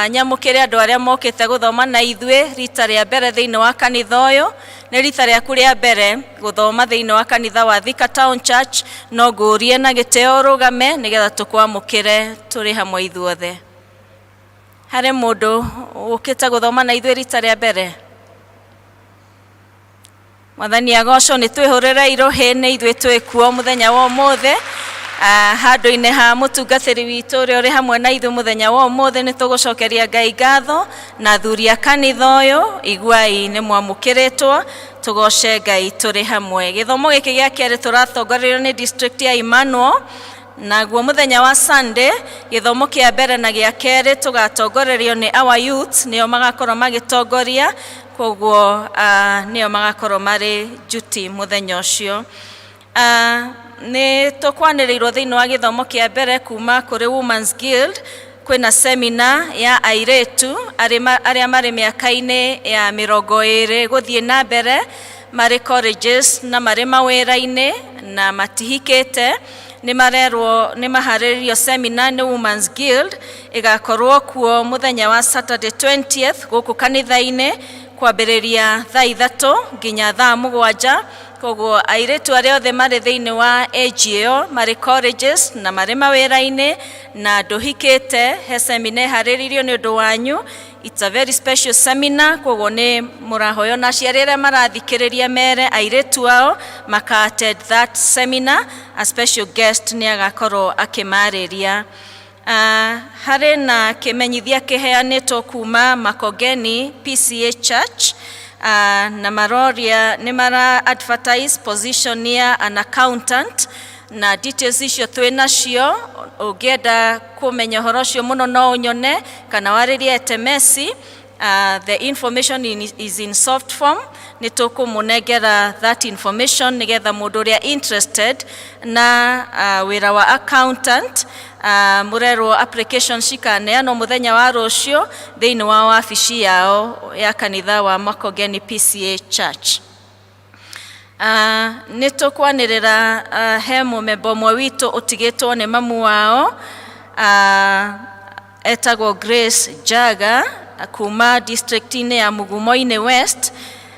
nyamũkĩre andũ arĩa mokĩte gũthoma na ithuĩ rita rĩa mbere thĩinĩ wa kanitha ũyũ. Nĩ rita rĩaku rĩa mbere gũthoma thĩinĩ wa kanitha wa Thika Town Church, no ngũrie na gĩtĩo ũrũgame nĩgetha tũkwamũkĩre tũrĩ hamwe ithuothe. Harĩ mũndũ ũkĩte gũthoma na ithuĩ rita rĩa mbere? Mwathani agocwo. Nĩ twĩhũrĩre irũhĩ nĩ ithuĩ twĩ kuo mũthenya wa ũmũthĩ. Handũ-inĩ ha mũtungatĩri witũ ũrĩa ũrĩ hamwe na ithuĩ mũthenya wa ũmũthĩ, nĩ tũgũcokeria Ngai ngatho na athuri a kanitha ũyũ. Iguai nĩ mwamũkĩrĩtwo, tũgoce Ngai tũrĩ hamwe. Gĩthomo gĩkĩ gĩa kerĩ tũratongorerio nĩ district ya Emmanuel, naguo mũthenya wa Sunday gĩthomo kĩa mbere na gĩa kerĩ tũgatongorerio nĩ our youth, nĩo magakorwo magĩtongoria, koguo nĩo magakorwo marĩ duty mũthenya ũcio. Nĩ tũkwanĩrĩirwo thĩinĩ wa gĩthomo kĩa mbere kuma kũrĩ Women's Guild, kwĩna seminar ya airĩtu arĩa marĩ mĩaka-inĩ ya 20 gũthiĩ na mbere, marĩ colleges na marĩ mawĩra-inĩ na matihikĩte. Nĩ marerwo nĩ maharĩrĩrio seminar nĩ Women's Guild, ĩgakorwo kuo mũthenya wa Saturday 20th gũkũ kanitha-inĩ kwambĩrĩria thaa 3 nginya thaa 7. Koguo airĩtu arĩa othe marĩ thĩinĩ wa age ĩyo, marĩ colleges na marĩ mawĩra-inĩ na ndũhikĩte, he seminar ĩharĩrĩirio nĩ ũndũ wanyu. It's a very special seminar, koguo nĩ mũrahoywo na aciari arĩa marathikĩrĩria mere airĩtu ao maka attend that seminar. A special guest nĩ agakorwo akĩmarĩria. Harĩ na kĩmenyithia kĩheanĩtwo kuma Makongeni PCA Church, na maroria nĩ mara advertise position ya an accountant, na details icio twĩ nacio. Ũngĩenda kũmenya ũhoro ũcio mũno, no ũnyone kana warĩrie SMS. The information is in soft form. Nĩ tũkũmũnengera that information nĩgetha mũndũ ũrĩa interested na wĩra wa accountant, mũrerwo application cikaneanwo mũthenya wa rũciũ thĩinĩ wa wabici yao ya kanitha wa Makongeni PCA Church. Nĩ tũkwanĩrĩra he mũmemba ũmwe witũ ũtigĩtwo nĩ mamu wao, etagwo Grace Jaga kuma district-inĩ ya Mugumoinĩ West.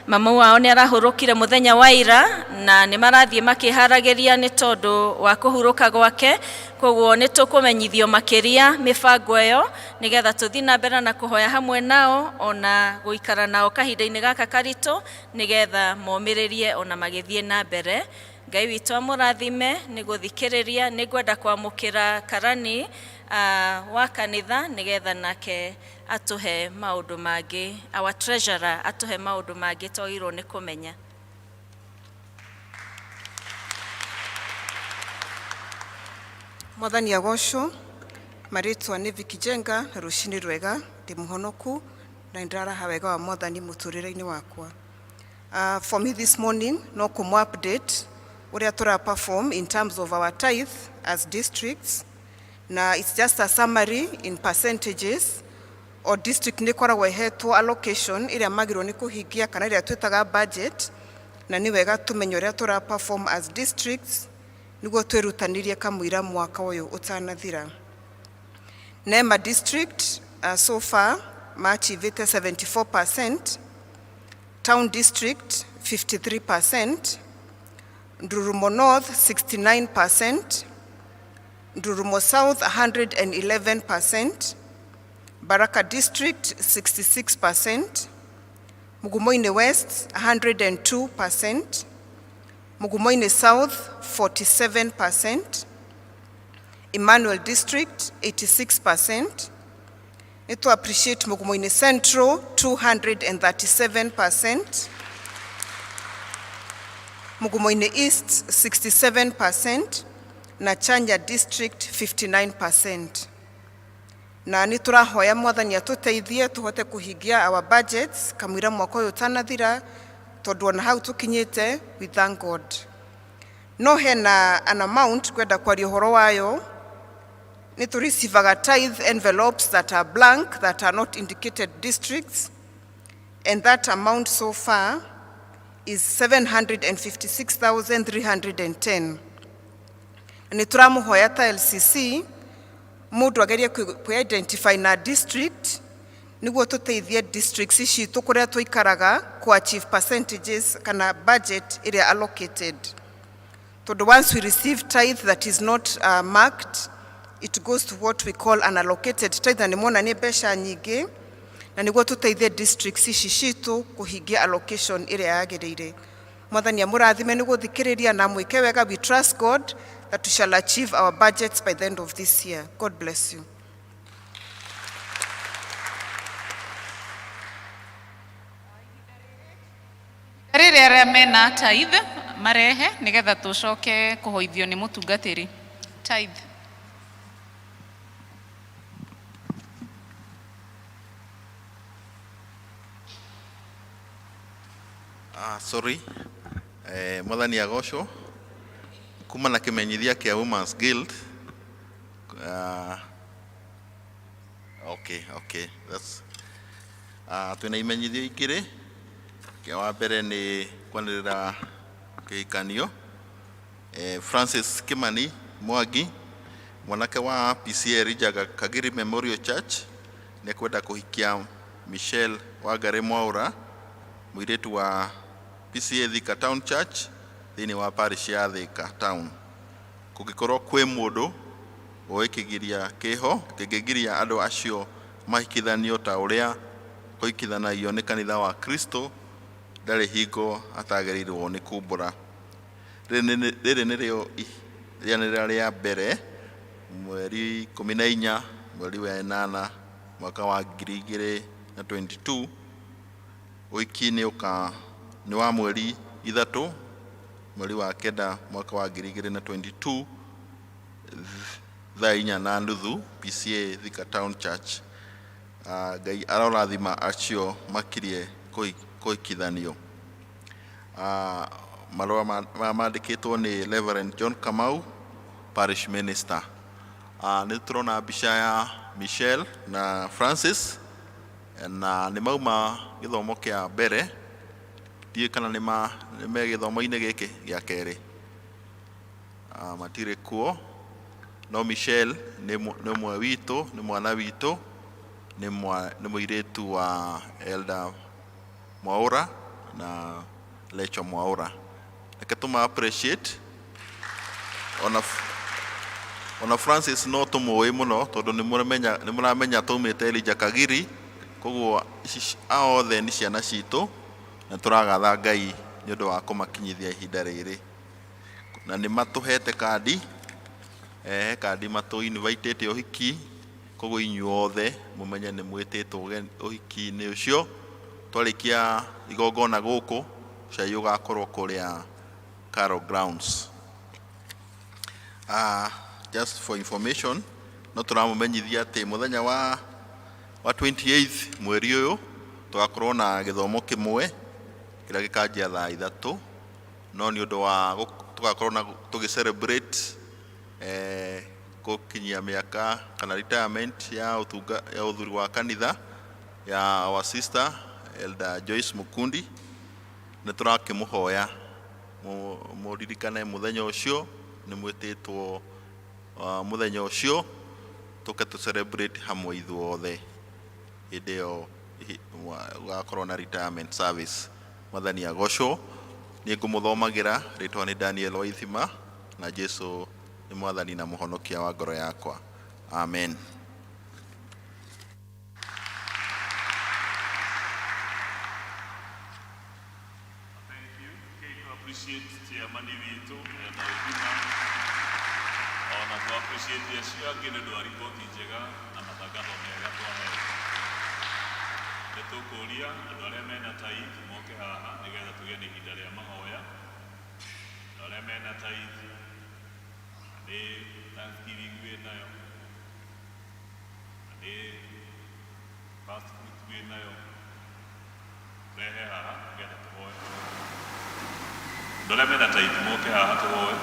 Mamu wao nĩ arahurũkire mũthenya wa ira, na nĩ marathiĩ makĩharagĩria nĩ tondũ wa kũhurũka gwake. Koguo nĩ tũkũmenyithio makĩria mĩbango ĩyo nĩgetha tũthiĩ na mbere na kũhoya hamwe nao ona gũikara nao kahinda-inĩ gaka karitũ, nĩgetha momĩrĩrie ona magĩthiĩ na mbere. Ngai witũ amũrathime nĩ gũthikĩrĩria. Nĩ ngwenda kwamũkĩra karani wa kanitha nĩgetha nake atũhe maũndũ mangĩ, our treasurer atũhe maũndũ mangĩ twagĩrĩirwo nĩ kũmenya. Mwathani agocwo. Marĩtwa nĩ Vicky Jenga, na rũcinĩ rwega. Ndĩ mũhonoku na nĩ ndĩraraha wega wa Mwathani mũtũrĩre-inĩ wakwa. For me this morning no kũmũ update ũrĩa tũra perform in terms of our tithe as districts, na it's just a summary in percentages. O district nĩ ĩkoragwo ĩhetwo allocation ĩrĩa magĩrĩirwo nĩ kũhingia, kana ĩrĩa twĩtaga budget, na nĩ wega tũmenye ũrĩa tũra perform as districts nĩguo twĩrutanĩrie kamũira mwaka ũyũ ũtanathira. Nema district so far maachivĩte 74%, Town district 53%, Ndurumo North 69%, Ndurumo South 111%, Baraka district 66%, Mugumoini West 102%, Mugumoini South 47%, Emmanuel District 86%. Need to appreciate Mugumoini Central 237%, Mugumoini East 67%, na Chanya District 59%. Na nĩ tũrahoya Mwathani atũteithie tũhote kũhingia our budgets kamũira mwaka ũyũ ũtanathira, tondũ ona hau tũkinyĩte, we thank God. No hena an amount kwenda kwaria ũhoro wayo. Nĩ tũreceivaga tithe envelopes that are blank, that are not indicated districts, and that amount so far is 756,310. Nĩ tũramũhoya ta LCC mũndũ agerie kwĩ-identify na district nĩguo tũteithie districts citũ kũrĩa tũikaraga ku achieve percentages kana budget ĩrĩa allocated, tondũ once we receive tithe that is not marked, it goes to what we call an allocated tithe, na nĩ mona nĩ mbeca nyingĩ, na nĩguo tũteithie districts ici citũ kũhingia allocation ĩrĩa yagĩrĩire. Mwathani amũrathime nĩ gũthikĩrĩria na amwĩke wega. We trust God that we shall achieve our budgets by the end of this year. God bless you. Rĩrĩ arĩa mena tithe marehe nĩgetha tũcoke kũhoithio nĩ mũtungatĩri. Tithe. Ah, sorry. Mwathani agocwo. Kuma na kimenyithia kia Women's Guild. Ah, okay, okay. That's twina imenyithia igĩrĩ. Kĩa wa mbere nĩ kwanĩrĩra kĩhikanio. Francis Kimani Mwangi, mwanake wa PCA Rijaga Kagiri Memorial Church, nĩ ekwenda kũhikia Michelle Wangari Mwaura, mũirĩtu wa PCA Thika Town Church thĩinĩ wa parish ya Thika Town. Kũngĩkorwo kwĩ mũndũ ũĩ kĩgiria kĩho kĩngĩgiria andũ acio mahikithanio ta ũrĩa kũhikithanagio nĩ kanitha wa Kristo, ndarĩ hingo atagĩrĩirwo nĩ kumbũra. Rĩrĩ nĩrĩo rĩanĩrĩra rĩa mbere mweri 14 mweri wa 8 mwaka wa 2022. Ũhiki nĩ ũka nĩ wa mweri 3 mweri wa 9 mwaka wa 2022 thaa 4:30 PCA Thika Town Church. Ngai arorathima acio makirie kũhikithanio. Marũa maya mandĩkĩtwo nĩ Reverend John Kamau, parish minister. Nĩ tũrona mbica ya Michelle na Francis, na nĩ mauma gĩthomo kĩa mbere. Ndiũĩ kana nĩ me gĩthomo-inĩ gĩkĩ gĩa kerĩ. Matirĩ kuo, no Michelle nĩ ũmwe witũ, nĩ mwana witũ, nĩ mũirĩtu wa Elder Mwaura na Lecho Mwaura. Reke tũma appreciate. Ona Francis no tũmũĩ mũno tondũ nĩ mũramenya twaumĩte Elijah Kagiri, koguo ici aya othe nĩ ciana citũ na tũragatha Ngai nĩ ũndũ wa kũmakinyithia ihinda rĩrĩ. Na nĩ matũhete kandi, kandi matũ invitĩte ũhiki, koguo inyuothe mũmenye nĩ mwĩtĩtwo ũhiki-inĩ ũcio. Twarĩkia igongona gũkũ, cai ũgakorwo kũrĩa Carol Grounds. Just for information, no tũramũmenyithia atĩ mũthenya wa 28th mweri ũyũ tũgakorwo na gĩthomo kĩmwe kĩrĩa gĩkanjia thaa 3, no nĩ ũndũ wa tũgakorwo na tũgĩ celebrate gũkinyia mĩaka kana retirement ya ũtunga ya ũthuri wa kanitha ya our sister Elder Joyce Mukundi. Nĩ tũrakĩmũhoya mũririkane mũthenya ũcio, nĩ mwĩtĩtwo mũthenya ũcio tũke tũ celebrate hamwe ithuothe hĩndĩ ĩyo gũgakorwo na retirement service. Mwathani agocwo. Niĩ ngũmũthomagĩra rĩtwa nĩ Daniel Waithima, na Jesu nĩ mwathani na mũhonokia wa ngoro yakwa. Amen. Thank you. Kate, appreciate chairman witũ Elder Waithima, ona tũ appreciate acio angĩ nĩ ũndũ wa riboti njega na matangatho mega twaheo. Nĩ tũkũria andũ arĩa mena tithe moke haha nĩgetha tũgĩe na ihinda rĩa mahoya. Andũ arĩa mena tithe, nĩ thanksgiving wĩ nayo, na nĩ first fruit wĩ nayo, rehe haha nĩgetha tũhoe. Andũ arĩa mena tithe moke haha tũhoe.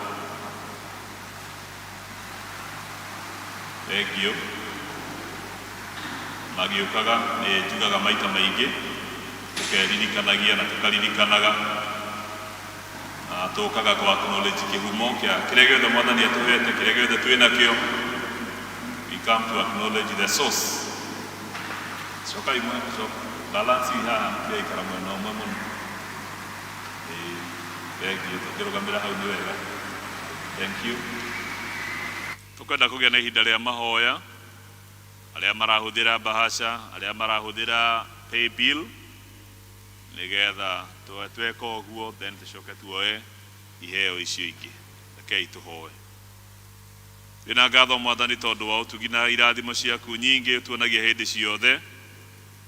Thengiũ. Magĩũkaga nĩ njugaga maita maingĩ tũkeririkanagia na tũkaririkanaga, na tũkaga kwa acknowledge kĩhumo kĩa kĩrĩa gĩothe Mwathani atũhete, kĩrĩa gĩothe twĩ nakĩo. We come to acknowledge the source. Coka imwe, coka balance haha, mũtigaikara mwena ũmwe mũno. Thengiũ, tũngĩrũgamĩra hau nĩ wega. Thank you. Tũkwenda kũgĩa na ihinda rĩa mahoya. Arĩa marahũthĩra bahasha, arĩa marahũthĩra pay bill, Nĩgetha tweka ũguo, then tũcoke tuoe iheo icio ingĩ. Rekei tũhoe. Ndĩna ngatho Mwathani tondũ wa ũtugi na irathimo ciaku nyingĩ ũtuonagia hĩndĩ ciothe.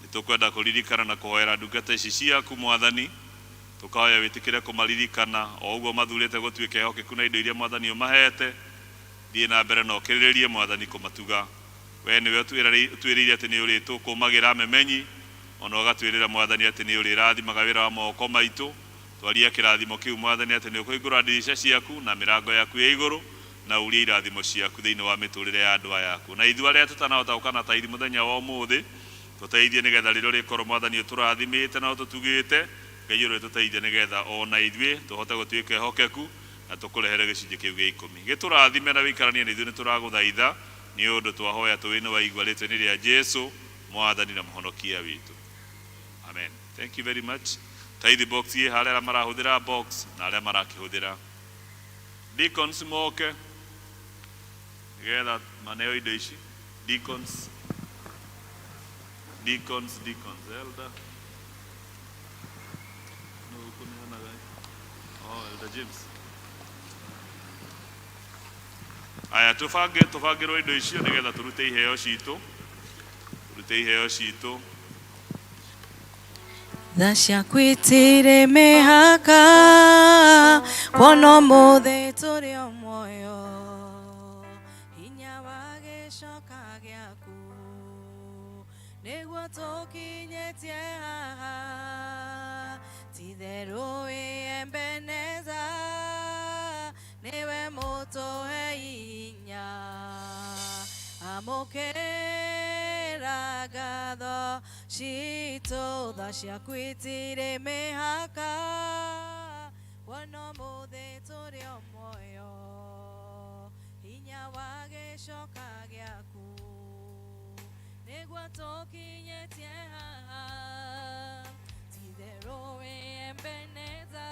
Nĩ tũkwenda kũririkana na kũhoera ndungata ici ciaku Mwathani, tũkahoya wĩtĩkĩre kũmaririkana o ũguo mathurĩte gũtuĩka ehokeku na indo iria Mwathani ũmahete. Thiĩ na mbere na ũkĩrĩrĩrie Mwathani kũmatuga. We nĩwe ũtwĩrĩire atĩ nĩ ũrĩtũkũmagĩra memenyi, ona ũgatwĩrĩra Mwathani atĩ nĩ ũrĩrathimaga wĩra wa moko maitũ. Twaria kĩrathimo kĩu Mwathani atĩ nĩ ũkũhingũra ndirica ciaku na mĩrango yaku ya igũrũ na urie irathimo ciaku thĩinĩ wa mĩtũrĩre ya andũ aya aku. Na ithuĩ arĩa tũtanahota gũka na taithi mũthenya wa ũmũthĩ, tũteithie nĩgetha rĩrĩa ũrĩkorwo Mwathani ũtũrathimĩte na ũtũtugĩte, Ngai ũrĩtũteithia nĩgetha ona ithuĩ tũhote gũtuĩka ehokeku na tũkũrehere gĩcunjĩ kĩu gĩa ikũmi. Gĩtũrathime na wĩikaranie na ithuĩ nĩtũragũthaitha nĩ ũndũ twahoya tũĩ nĩ waigua rĩtwa-inĩ rĩa Jesu Mwathani na Mũhonokia witũ. Amen. Thank you very much. Tithe box ĩ harĩa arĩa marahũthĩra box na arĩa marakĩhũthĩra. Deacons moke nĩgetha maneo indo ici. Deacons. Deacons, deacons, elder. No ũkũneanaga. Oh, Elder James. Aya tũbange tũbangĩrwo indo icio nĩgetha tũrute iheo citũ. Tũrute iheo citũ. Tha ciaku itirĩ mĩhaka, kuona ũmũthĩ tũrĩ o muoyo, hinya wa gĩcoka gĩaku nĩguo tũkinyĩtie haha. Ti-itherũ wĩ Ebeneza, nĩwe mũtũhe hinya. Amũkĩra ngatho citũ, tha ciaku itirĩ mĩhaka, kuona ũmũthĩ tũrĩ o muoyo, hinya wa gĩcoka gĩaku nĩguo tũkinyĩtie haha. Ti-itherũ wĩ Ebeneza,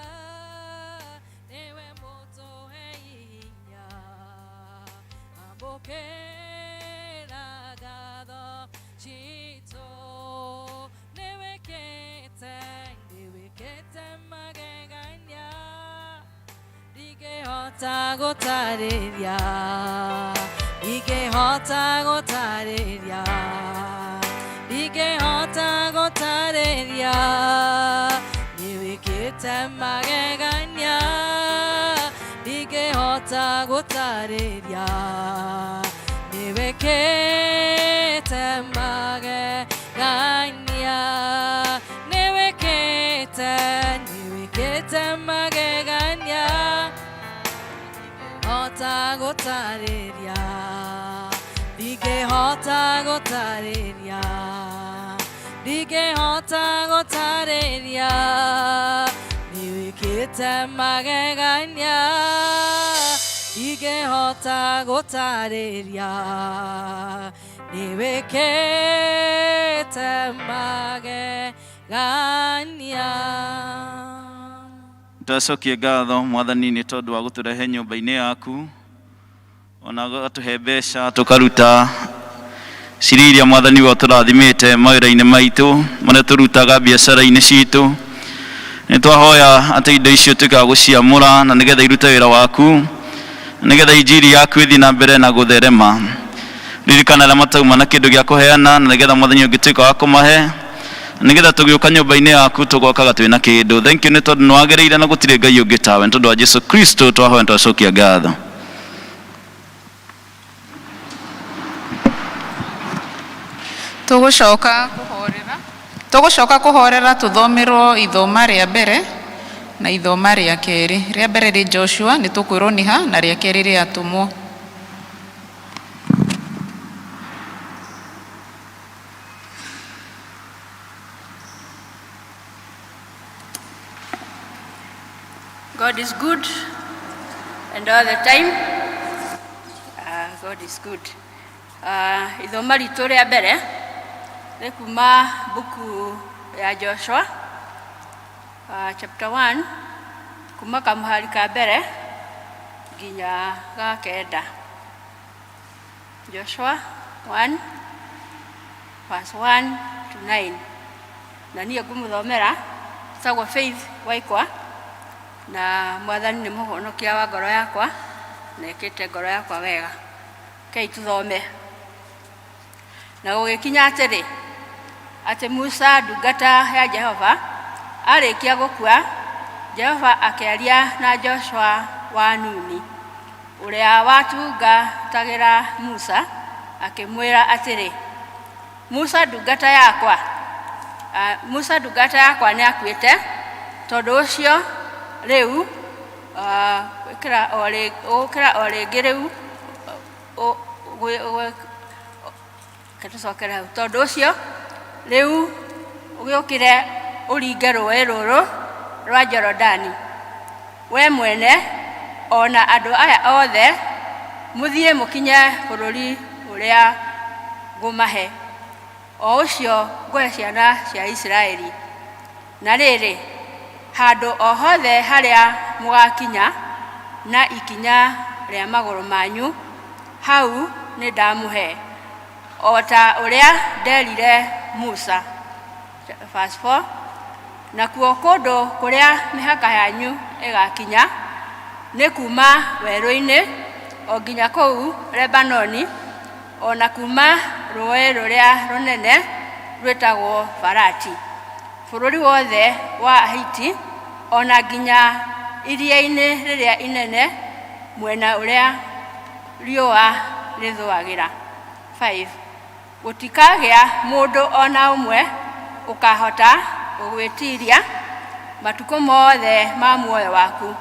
nĩwe mũtũhe hinya. Amũkĩra ngatho citũ, nĩwĩkĩte nĩwĩkĩte magegania, ndingĩhota gũtarĩria, ndingĩhota gũtarĩria, ndingĩhota gũtarĩria, nĩwĩkĩte magegania, ndingĩhota gũtarĩria, nĩwĩkĩte magegania, nĩwĩkĩte nĩwĩkĩte magegania, hota gũtarĩria, ndingĩhota gũtarĩria, ndingĩhota gũtarĩria, nĩwĩkĩte magegania, ndingĩhota gũtarĩria, nĩwĩkĩte magegania. Twacokie ngatho Mwathani nĩ tondũ wa gũtũrehe nyũmba-inĩ yaku, ona ũgatũhe mbeca tũkaruta ciria iria Mwathani we ũtũrathimĩte mawĩra-inĩ maitũ marĩa tũrutaga biacara-inĩ citũ. Nĩ twahoya atĩ indo icio tuĩke wa gũciamũra na nĩgetha irute wĩra waku, nĩgetha injiri yaku ĩthiĩ na mbere na gũtherema. Ririkana arĩa matauma na kĩndũ gĩa kũheana na nĩgetha Mwathani ũngĩtuĩka wa kũmahe, nĩgetha tũgĩũka nyũmba-inĩ yaku tũgokaga twĩna kĩndũ. Thank you nĩ tondũ nĩ wagĩrĩire na gũtirĩ Ngai ũngĩ tawe. Nĩ tondũ wa Jesu Kristo twahoya twacokia ngatho. Tũgũcoka kũhorera, tũgũcoka kũhorera tũthomerwo ithoma rĩa mbere na ithoma rĩa kerĩ. Rĩa mbere rĩ Joshua nĩ tũkwĩrwo nĩ ha, na rĩa kerĩ rĩ atũmwo. God is good and all the time. God is good. Ithoma ritũ rĩa mbere nĩ kuma buku ya Joshua, chapter 1, kuma kamũhari ka mbere nginya ga kenda. Joshua 1 verse 1 to 9, na niĩ ngũmũthomera Njĩtagwo Faith Waikwa na mwathani nĩ mũhonokia wa ngoro yakwa na ĩkĩte ngoro yakwa wega. Rekei tũthome. Na gũgĩkinya atĩrĩ, atĩ Musa ndungata ya Jehova arĩkia gũkua, Jehova akĩaria na Joshua wa Nuni, ũrĩa watungatagĩra Musa, akĩmwĩra atĩrĩ, Musa ndungata yakwa, Musa ndungata yakwa nĩ akuĩte, tondũ ũcio rĩu ũkĩra o rĩngĩ rĩu tũcokere hau, tondũ ũcio rĩu ũgĩũkĩre ũringe rũĩ rũrũ rwa Jorodani, we mwene o na andũ aya othe, mũthiĩ mũkinye bũrũri ũrĩa ngũmahe, o ũcio ngũhe ciana cia Isiraeli. Na rĩrĩ, handũ o hothe harĩa mũgakinya na ikinya rĩa magũrũ manyu, hau nĩndamũhe, o ta ũrĩa nderire Musa. Verse 4. Nakuo kũndũ kũrĩa mĩhaka yanyu ĩgakinya nĩ kuma werũ-inĩ o nginya kũu Lebanoni, o na kuma rũĩ rũrĩa rũnene rwĩtagwo Farati, bũrũri wothe wa Ahiti, o na nginya iria-inĩ rĩrĩa inene mwena ũrĩa riũa rĩthũagĩra. 5. Gũtikagĩa mũndũ o na ũmwe ũkahota gũgwĩtiiria matukũ mothe ma muoyo waku,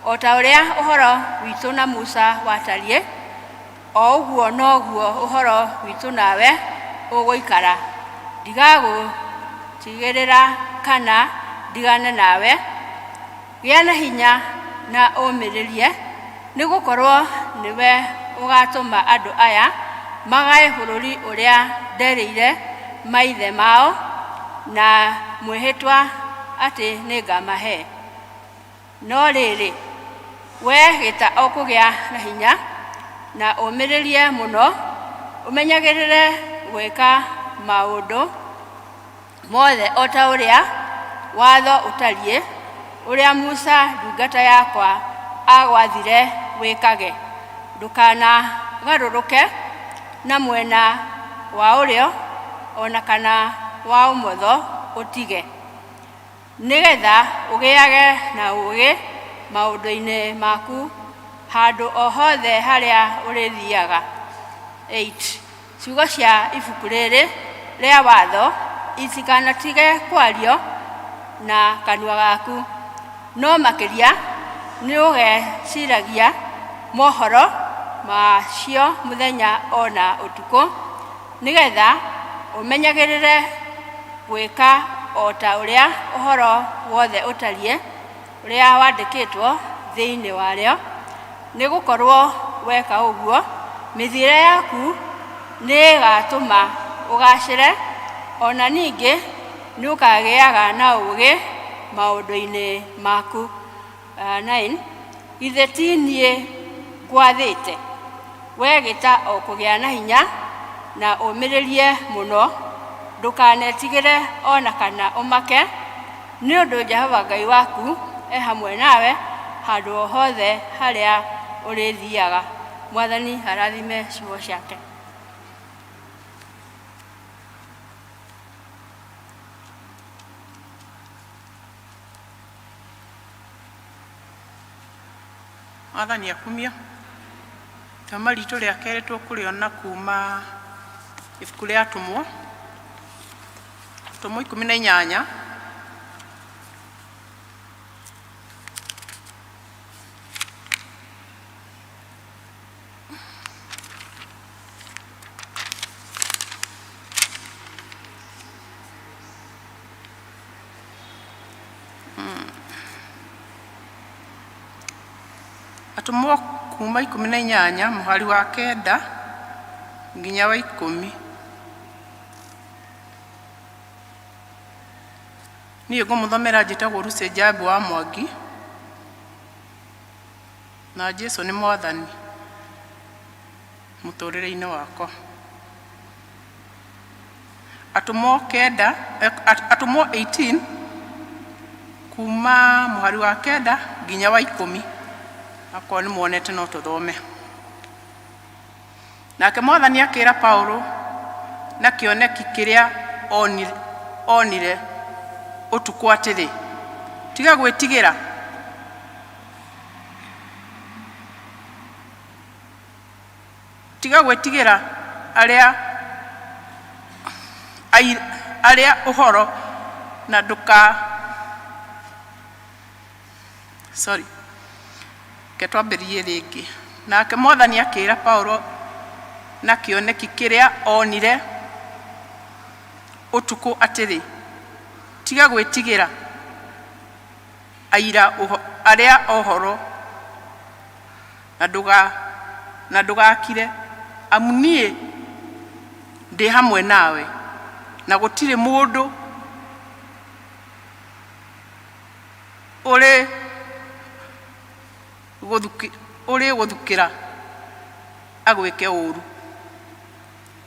o ta ũrĩa ũhoro witũ na Musa watariĩ, o ũguo noguo ũhoro witũ nawe ũgũikara. Ndigagũtigĩrĩra kana ndigane nawe. Gĩa na hinya na ũmĩrĩrie, nĩ gũkorwo nĩwe ũgatũma andũ aya magae bũrũri ũrĩa nderĩire maithe mao na mwĩhĩtwa atĩ nĩngamahe. No rĩrĩ, we gĩta o kũgĩa na hinya na ũmĩrĩrie mũno, ũmenyagĩrĩre gwĩka maũndũ mothe o ta ũrĩa watho ũtariĩ, ũrĩa Musa ndungata yakwa agwathire wĩkage. Ndũkanagarũrũke na mwena wa ũrĩo o na kana wa ũmotho ũtige, nĩgetha ũgĩage na ũũgĩ maũndũ-inĩ maku handũ o hothe harĩa ũrĩthiaga. 8. Ciugo cia ibuku rĩrĩ rĩa watho itikanatige kwario na kanua gaku, no makĩria nĩ ũgeciragia mohoro macio mũthenya o na ũtukũ, nĩgetha ũmenyagĩrĩre gwĩka o ta ũrĩa ũhoro wothe ũtariĩ ũrĩa wandĩkĩtwo thĩinĩ warĩo, nĩ gũkorwo weka ũguo mĩthiĩre yaku nĩĩgatũma ũgaacĩre, o na ningĩ nĩũkagĩaga na ũũgĩ maũndũ-inĩ maku. 9. Githĩ ti niĩ ngwathĩte? We gĩta o kũgĩa na hinya na ũmĩrĩrie mũno, ndũkanetigĩre o na kana ũmake, nĩ ũndũ Jehova Ngai waku e hamwe nawe handũ o hothe harĩa ũrĩthiaga. Mwathani arathime ciugo ciake. Mwathani akumio. Ithoma ritũ rĩa kerĩ tũkũrĩona kuma ibuku rĩa Atũmwo, Atũmwo 18. Atũmwo kuma 18 mũhari wa 9 nginya wa 10. Niĩ ngũmũthomera njĩtagwo Lucy Njambi wa Mwangi, na Jesu nĩ mwathani mũtũrĩre-inĩ wakwa. Atũmwo 9, Atũmwo 18 Kuma mũhari wa 9 nginya wa 10. Akorwo nĩ muonete no tũthome. Nake Mwathani akĩra Paulo na kĩoneki kĩrĩa onire ũtukũ atĩrĩ, tiga gwĩtigĩra, tiga gwĩtigĩra arĩa ũhoro na ndũka sorry ke twambĩrĩrie rĩngĩ. Nake Mwathani akĩra Paulo na kĩoneki kĩrĩa onire ũtukũ atĩrĩ, tiga gwĩtigĩra aira arĩa ũhoro na ndũgakire, amu niĩ ndĩ hamwe nawe, na gũtirĩ mũndũ ũrĩ gũthukĩra agwĩke ũũru,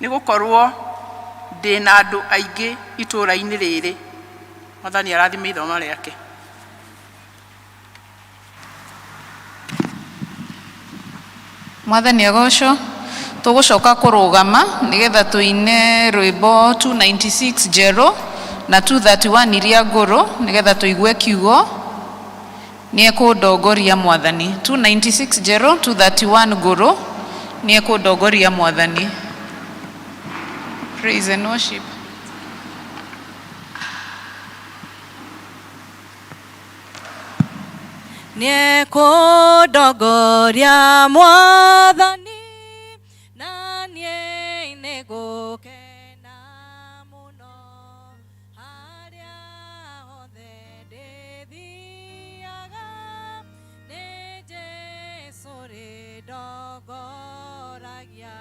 nĩ gũkorwo ndĩ na andũ aingĩ itũũra-inĩ rĩrĩ. Mwathani arathime ithoma rĩake. Mwathani agocwo. Tũgũcoka kũrũgama nĩgetha tũine rwĩmbo 296 njerũ na 231 iria ngũrũ nĩgetha tũigue kiugo nĩ ekũndongoria Mwathani. 296 njerũ, 231 ngũrũ, nĩ ekũndongoria Mwathani. Praise and worship. Nĩekũndongoria Mwathani, na niĩ nĩngũkena mũno harĩa hothe ndĩthiaga, nĩ Jesũ rĩndongoragia.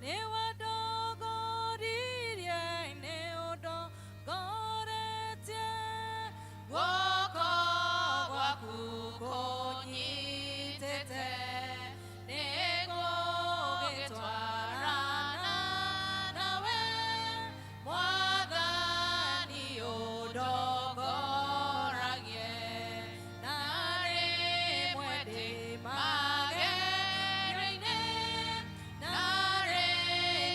Nĩwandongoririe, nĩũndongoretie, guoko gwaku kũnyitĩte, nĩngũgĩtwarana nawe, Mwathani ũndongoragie. Na rĩmwe ndĩ magerio-inĩ, na rĩmwe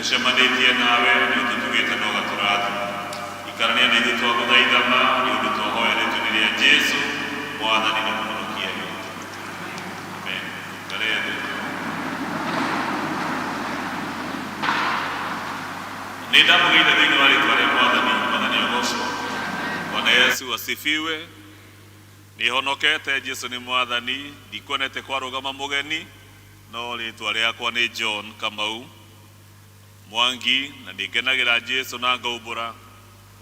Tũcemanĩtie nawe nĩ ũtũtugĩte na ũgatũrathima. Ikarania na ithuĩ twagũthaitha ma nĩ ũndũ twahoya rĩtwa-inĩ rĩa Jesu Mwathani na Mũhonokia witũ. Amen. Ikare thĩ. Nĩ ndamũgeitha thĩinĩ wa rĩtwa rĩa Mwathani. Mwathani agocwo. Bwana Yesu asifiwe. Nĩhonokete, Jesu nĩ Mwathani. Ndikuonete kwarũgama mũgeni, no rĩtwa rĩakwa nĩ John Kamau Mwangi, na nĩngenagĩra Jesu na ngaumbũra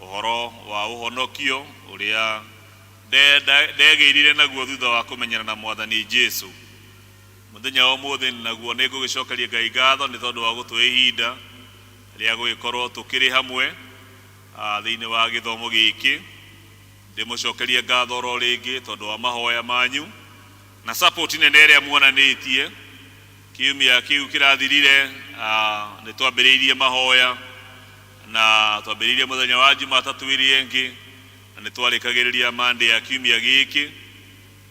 ũhoro wa ũhonokio ũrĩa ndegĩirire naguo thutha wa kũmenyana na Mwathani Jesu. Mũthenya wa ũmũthĩ naguo nĩ ngũgĩcokeria Ngai ngatho nĩ tondũ wa gũtũhe ihinda rĩa gũgĩkorwo tũkĩrĩ hamwe thĩinĩ wa gĩthomo gĩkĩ. Ndĩmũcokerie ngatho oro rĩngĩ tondũ wa mahoya manyu na support nene ĩrĩa muonanĩtie. Kiumia kĩu kĩrathirire nĩ twambĩrĩirie mahoya na twambĩrĩirie mũthenya wa Jumatatũ ĩrĩa ĩngĩ na nĩ twarĩkagĩrĩria Monday ya kiumia gĩkĩ.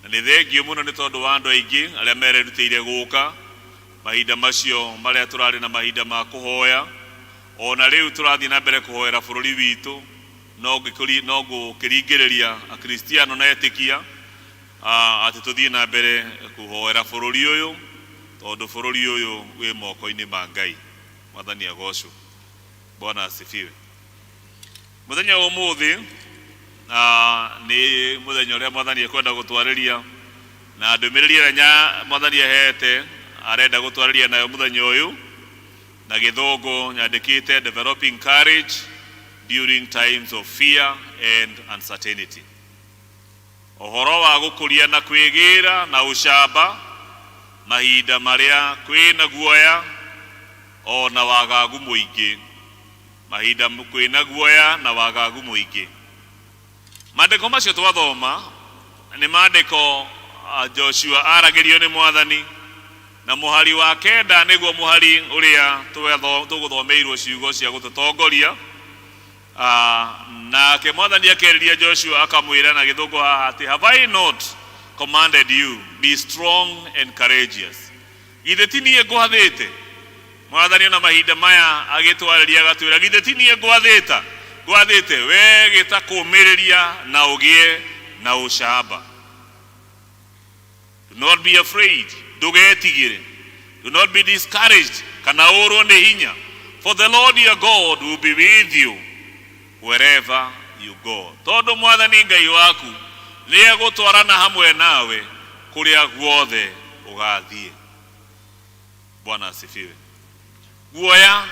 Na nĩ thengio mũno nĩ tondũ wa andũ aingĩ arĩa mererutĩire gũka mahinda macio marĩa tũrarĩ na mahinda ma kũhoya. Ona rĩu tũrathiĩ na mbere kũhoera bũrũri witũ, no ngũkĩringĩrĩria Akristiano na etĩkia atĩ tũthiĩ na mbere kũhoera bũrũri ũyũ, tondũ bũrũri ũyũ wĩ moko-inĩ ma Ngai. Mwathani agocwo. Bwana asifiwe. Mũthenya wa ũmũthĩ nĩ mũthenya ũrĩa Mwathani ekwenda gũtwarĩria, na ndũmĩrĩri ĩrĩa Mwathani ahete arenda gũtwarĩria nayo mũthenya ũyũ na gĩthũngũ nyandĩkĩte developing courage during times of fear and uncertainty. Ũhoro wa gũkũria na kwĩgĩra na ũcamba mahinda marĩa kwĩna guoya ona wagagu mũingĩ. Mahinda kwĩna guoya na wagagu mũingĩ. Maandĩko macio twathoma nĩ maandĩko Joshua aragĩrio nĩ Mwathani, na mũhari wa kenda nĩguo mũhari ũrĩa tũgũthomeirwo ciugo cia gũtũtongoria. Nake Mwathani akĩarĩria Joshua akamwĩra na gĩthũngũ haha atĩ, have I not commanded you, be strong and courageous. Githĩ ti niĩ ngwathĩte? Mwathani ona mahinda maya agĩtwarĩria agatwĩra, githĩ ti niĩ ngwathĩta? Ngwathĩte we gĩta kũũmĩrĩria na ũgĩe na ũcamba. Do not be afraid, ndũgetigĩre. Do not be discouraged, kana ũrwo nĩ hinya. For the Lord your God will be with you wherever you go. Tondũ Mwathani Ngai waku nĩ egũtwarana hamwe nawe kũrĩa guothe ũgathiĩ. Bwana asifiwe. Guoya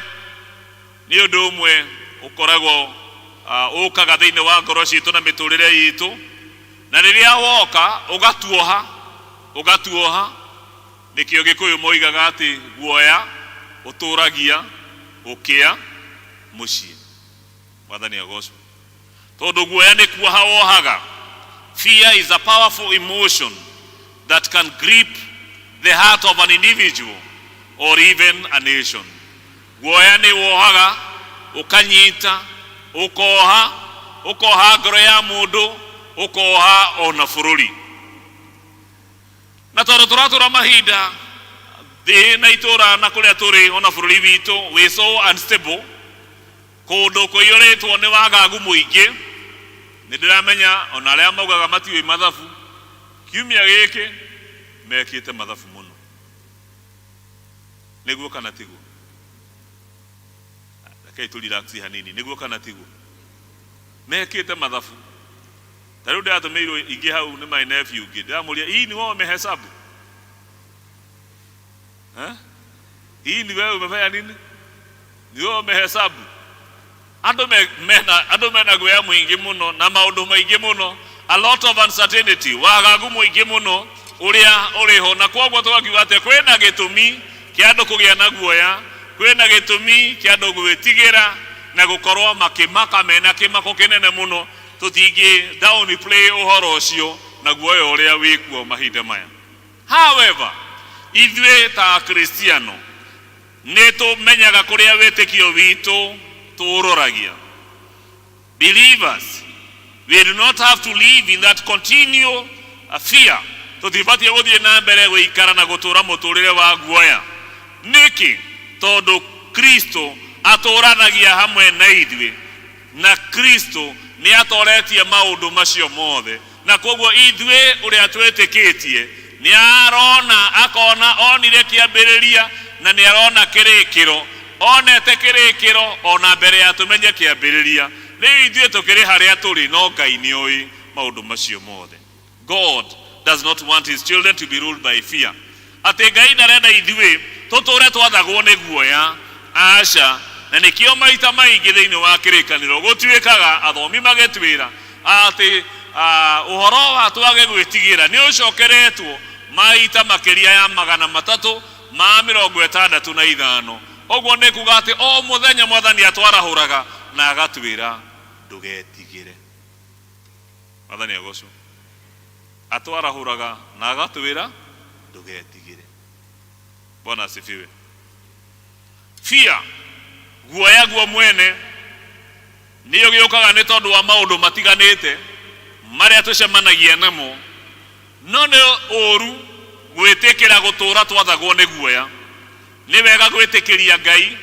nĩ ũndũ ũmwe ũkoragwo ũkaga thĩinĩ wa ngoro citũ na mĩtũrĩre itũ, na rĩrĩa woka ũgatuoha, ũgatuoha. Nĩkĩo Gĩkũyũ moigaga atĩ guoya ũtũragia ũkĩa mũciĩ. Mwathani agocwo. Tondũ guoya nĩ kuoha wohaga. Fear is a powerful emotion that can grip the heart of an individual or even a nation. Guoya nĩ wohaga, ũkanyita, ũkoha, ũkoha ngoro ya mũndũ, ũkoha ona bũrũri. Na tondũ tũratũra mahinda thĩ na itũra na kũrĩa tũrĩ ona bũrũri witũ wĩ so unstable, kũndũ kũiyũrĩtwo nĩ wagagu mũingĩ. Nĩ ndĩramenya ona arĩa maugaga matiũĩ mathabu, kiumia gĩkĩ mekĩte mathabu mũno. Nĩguo kana tiguo? Rekei tũ relax hanini. Nĩguo kana tiguo? Mekĩte mathabu. Ta rĩu ndĩratũmĩirwo ingĩ hau nĩ my nephew ũngĩ, ndĩramũria, hii ni wewe umehesabu? Eh? Hii ni wewe umefanya nini? Ni wewe umehesabu? Andũ mena andũ mena guoya mũingĩ mũno na maũndũ maingĩ mũno, a lot of uncertainty, wagagu mũingĩ mũno ũrĩa ũrĩ ho, na kwoguo tũgakiuga atĩ kwĩna gĩtũmi kĩa andũ kũgĩa na guoya, kwĩna gĩtũmi kĩa andũ gwĩtigĩra na gũkorwo makĩmaka mena kĩmako kĩnene mũno. Tũtingĩ downplay ũhoro ũcio na guoya ũrĩa wĩkuo mahinda maya. However, ithuĩ ta Akristiano nĩ tũmenyaga kũrĩa wĩtĩkio witũ tũũroragia. Believers, we do not have to live in that continual fear. Tũtibatiĩ gũthiĩ na mbere gũikara na gũtũra mũtũrĩre wa guoya. Nĩkĩ? Tondũ Kristo Atũranagia hamwe na ithuĩ, na Kristo nĩ atoretie maũndũ macio mothe, na koguo ithuĩ ũrĩa twĩtĩkĩtie nĩ arona, akona, onire kĩambĩrĩria na nĩ arona kĩrĩkĩro, onete kĩrĩkĩro ona mbere ya tũmenye kĩambĩrĩria. Rĩu ithuĩ tũkĩrĩ harĩa tũrĩ, no Ngai nĩ oĩ maũndũ macio mothe. God does not want his children to be ruled by fear. Atĩ Ngai ndarenda ithuĩ tũtũre twathagwo nĩ guoya, aca. Na nĩkĩo maita maingĩ thĩinĩ wa kĩrĩkanĩro gũtuĩkaga athomi magĩtwĩra atĩ ũhoro wa twage gwĩtigĩra nĩ ũcokeretwo maita makĩria ya 365. Ũguo nĩ kuga atĩ o mũthenya Mwathani atwarahũraga na agatwĩra ndũgetigĩre. Mwathani agocwo. Atwarahũraga na agatwĩra ndũgetigĩre. Bwana asifiwe. Fear, guoya guo mwene nĩ ũgĩũkaga nĩ tondũ wa maũndũ matiganĩte marĩa tũcemanagia namo, no nĩ ũru gwĩtĩkĩra gũtũra twathagwo nĩ guoya. Nĩ wega gwĩtĩkĩria Ngai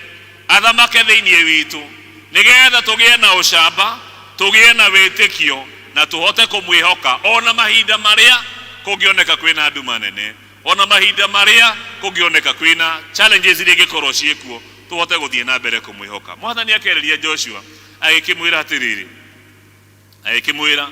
athamake thĩinĩ witũ, nĩgetha tũgĩe na ũcamba, tũgĩe na wĩtĩkio, na tũhote kũmwĩhoka ona mahinda marĩa kũngĩoneka kwĩna nduma nene, ona mahinda marĩa kũngĩoneka kwĩna challenges iria ingĩkorwo ciĩkuo, tũhote gũthiĩ na mbere kũmwĩhoka. Mwathani akĩarĩria Joshua agĩkĩmwĩra atĩrĩrĩ, agĩkĩmwĩra,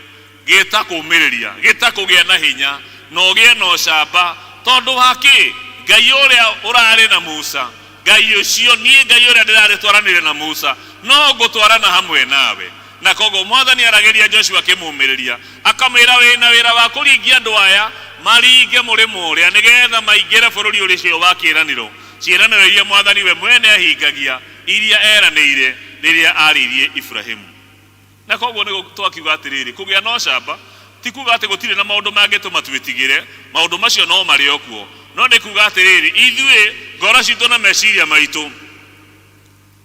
gĩta kũmĩrĩria, gĩta kũgĩa na hinya, na ũgĩe na ũcamba, tondũ wa kĩ? Ngai ũrĩa ũrarĩ na Musa, Ngai ũcio, niĩ Ngai ũrĩa ndĩrarĩ twaranire na Musa, no ngũtwarana hamwe nawe. Na koguo Mwathani aragĩria Joshua akĩmũmĩrĩria, akamwĩra wĩna wĩra wa kũringia andũ aya maringe mũrĩmo ũrĩa, nĩgetha maingĩre bũrũri ũcio wa kĩĩranĩro, ciĩranĩro iria Mwathani we mwene ahingagia, iria eranĩire rĩrĩa arĩirie Ibrahimu. Na koguo nĩ twakiuga atĩrĩrĩ, kũgĩa na ũcamba ti kuga atĩ gũtirĩ na maũndũ mangĩtũma twĩtigĩre, maũndũ macio no marĩ o kuo, no nĩ kuga atĩrĩrĩ, ithuĩ ngoro citũ na meciria maitũ,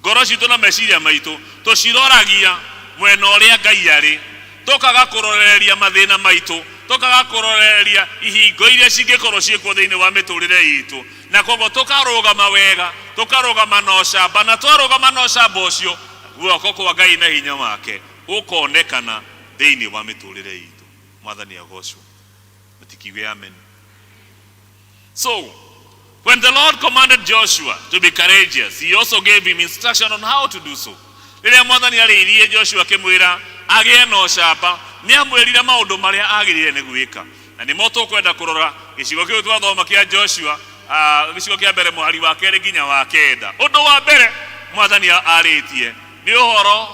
ngoro citũ na meciria maitũ tũciroragia mwena ũrĩa Ngai arĩ, tũkaga kũroreria mathĩna maitũ, tũkaga kũroreria ihingo iria cingĩkorwo ciĩkuo thĩinĩ wa mĩtũrĩre itũ, na koguo tũkarũgama wega, tũkarũgama na ũcamba, na twarũgama na ũcamba ũcio, guoko kwa Ngai na hinya wake ũkonekana thĩinĩ wa mĩtũrĩre itũ. Mwathani agocwo. Mũtikiuge amen. So when the Lord commanded Joshua to be courageous, he also gave him instruction on how to do so. Rĩrĩa Mwathani arĩirie Joshua akĩmwĩra agĩe na ũcamba, nĩ amwĩrire maũndũ marĩa agĩrĩire nĩ gwĩka, na nĩmo tũkwenda kũrora gĩcigo kĩu twathoma kĩa Joshua, gĩcigo kĩa mbere mũhari wa 2 nginya wa 9. Ũndũ wa mbere Mwathani arĩtie nĩ ũhoro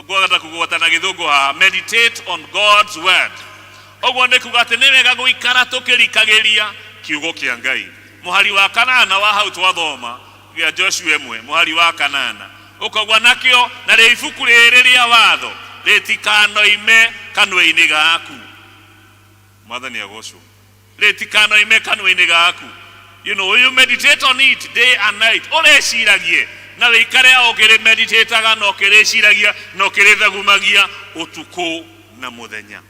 ngwenda kũgwata na gĩthũngũ haha, meditate on God's word. Ũguo nĩ kuga atĩ nĩ wega gũikara tũkĩrikagĩria kiugo kĩa Ngai. Mũhari wa 8 wa hau twathoma gĩa Joshua 1 mũhari wa 8 ũkaugua nakĩo, na rĩ ibuku rĩrĩ rĩa watho rĩtikanoime kanua-inĩ gaku. Mwathani agocwo. Rĩtikanoime kanua-inĩ gaku. You know, you meditate on it day and night. Ũrĩciragie na wĩikare o ũkĩrĩ meditataga na ũkĩrĩciragia na ũkĩrĩthagumagia ũtukũ na mũthenya.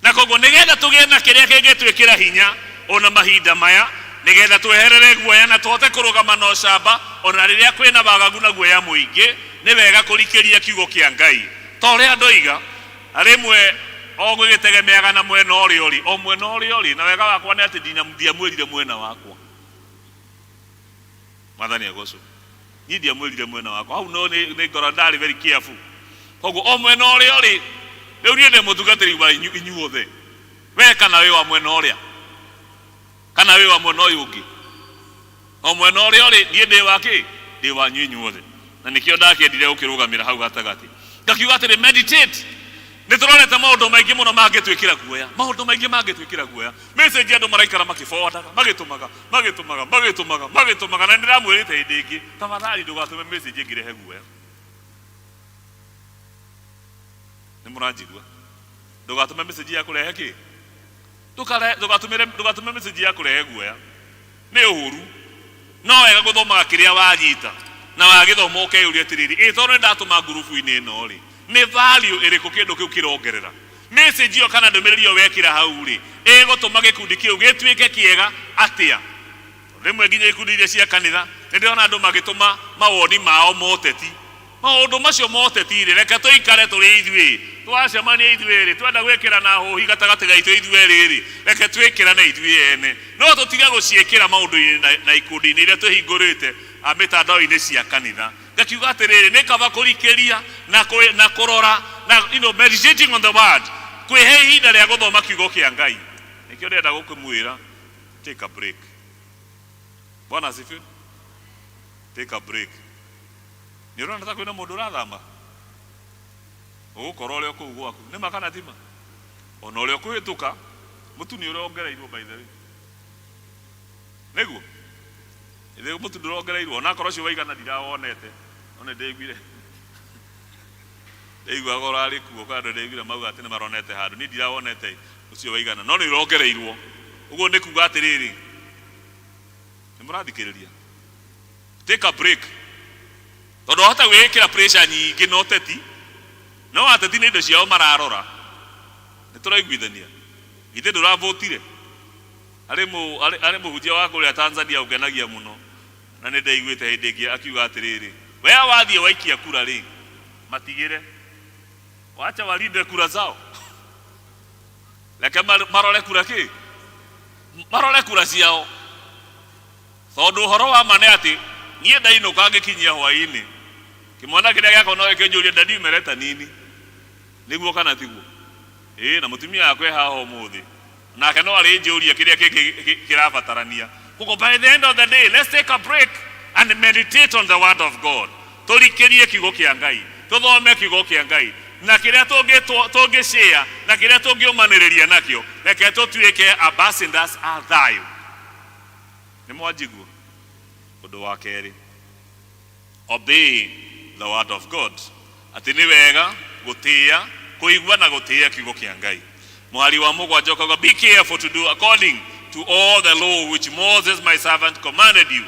Na koguo nĩgetha tũgĩe na kĩrĩa kĩngĩtwĩkĩra hinya ona mahinda maya, nĩgetha tweherere guoya na tũhote kũrũgama na ũcamba ona rĩrĩa kwĩna wagagu na guoya mũingĩ, nĩ wega kũrikĩria kiugo kĩa Ngai. Ta ũrĩa ndoiga, rĩmwe o gwĩgĩtegemeaga na mwena ũrĩa ũrĩ, o mwena ũrĩa ũrĩ, na wega wakwa nĩ atĩ ndiamwĩrire mwena wakwa. Mwathani agocwo. Niĩ ndiamwĩrire mwena wakwa. Hau no nĩ ngora ndarĩ very careful. Koguo o mwena ũrĩa ũrĩ, rĩu niĩ ndĩ mũtungatĩri wa inyuothe. We kana wĩ wa mwena ũrĩa, kana wĩ wa mwena ũyũ ũngĩ, o mwena ũrĩa ũrĩ, niĩ ndĩ wa kĩ? Ndĩ wanyu inyuothe. Na nĩkĩo ndakĩendire gũkĩrũgamĩra hau gatagatĩ. Ngakiuga atĩrĩ, meditate. Nĩ tũrorete maũndũ maingĩ mũno mangĩtwĩkĩra guoya, maũndũ maingĩ mangĩtwĩkĩra guoya. Message andũ maraikara makĩboandaga, magĩtũmaga, magĩtũmaga, magĩtũmaga, magĩtũmaga, na nĩndĩramwĩrĩte hĩndĩ ĩngĩ, tafadhali ndũgatũme message ĩngĩrehe guoya. Nĩ mũranjigua? Ndũgatũme message ya kũrehe kĩ? Ndũgatũme message ya kũrehe guoya. Nĩ ũũru. No wega gũthomaga kĩrĩa wanyita, na wagĩthoma ũkeyũria atĩrĩrĩ, ĩ tondũ nĩ ndatũma ngurubu-inĩ ĩno rĩ, nĩ value ĩrĩkũ kĩndũ kĩu kĩrongerera? Message ĩyo kana ndũmĩrĩri ĩyo wekĩra hau rĩ, ĩgũtũma gĩkundi kĩu gĩtuĩke kĩega atĩa? Rĩmwe nginya ikundi iria cia kanitha Nĩ ndĩrona andũ magĩtũma mawoni mao ma ũteti. Maũndũ macio ma ũteti rĩ, reke tũikare tũrĩ ithuĩ. Twacemania ithuĩ rĩ, twenda gwĩkĩrana hũhi gatagatĩ gaitũ ithuĩ erĩ rĩ, reke twĩkĩrane ithuĩ ene. No tũtige gũciĩkĩra maũndũ-inĩ na ikundi-inĩ iria tũhingũrĩte mĩtandao-inĩ cia kanitha. Ngakiuga atĩrĩrĩ, nĩ kaba kũrikĩria na na kũrora na meditating on the word, kwĩhe ihinda rĩa gũthoma kiugo kĩa Ngai. Nĩkĩo ndĩrenda gũkĩmwĩra, take a break. Bwana asifiwe. Take a break. Nĩ ũrona ta kwĩna mũndũ ũrathama? Ũgũkorwo ũrĩ o kũu gwaku. Nĩ ma kana ti ma? Ona ũrĩa ũkũhĩtũka, mũtu nĩ ũrongereirwo by the way. Nĩguo? Ithĩ mũtu ndũrongereirwo? Onakorwo ũcio waigana ndirawonete, no nĩ ndĩiguire. Ndaiguaga ũrarĩ kuo kana ndaiguire mauga atĩ nĩ maronete handũ. Niĩ ndirawonete ũcio waigana, no nĩ ũrongereirwo. Ũguo nĩ kuga atĩrĩrĩ, nĩ mũrathikĩrĩria? Take a break. Tondũ wahota gwĩĩkĩra pressure nyingĩ na ũteti, no ateti nĩ indo ciao mararora. Nĩ tũraiguithania? Githĩ ndũravotire? Harĩ mũ, harĩ, harĩ mũhunjia wa kũrĩa Tanzania ũngenagia mũno, na nĩ ndaiguĩte hĩndĩ ĩngĩ akiuga atĩrĩrĩ, we wathiĩ waikia kura rĩ, matigĩre, wacha walinde kura zao. Reke marore kura kĩ? Marore kura ciao. Tondũ ũhoro wa ma nĩ atĩ, niĩ ndainũka ngĩkinyia hwaĩ-inĩ, kĩmwana kĩrĩa gĩakwa no gĩkĩnjũrie daddy umeleta nini? Nĩguo kana tiguo? Ĩĩ, na mũtumia wakwa e haha ũmũthĩ, nake no arĩnjũria kĩrĩa kĩngĩ kĩrabatarania. Koguo by the end of the day, let's take a break and meditate on the word of God. Tũrikĩrie kiugo kĩa Ngai, tũthome kiugo kĩa Ngai, na kĩrĩa tũngĩ share na kĩrĩa tũngĩũmanĩrĩria nakĩo, reke tũtuĩke ambassadors a thayũ. Nĩ mwanjigua? Ũndũ wa kerĩ, obey the word of God. Atĩ nĩ wega gũtĩĩa, kũigua na gũtĩĩa kiugo kĩa Ngai. Mũhari wa mũgwanja ũkauga, be careful to do according to all the law which Moses my servant commanded you.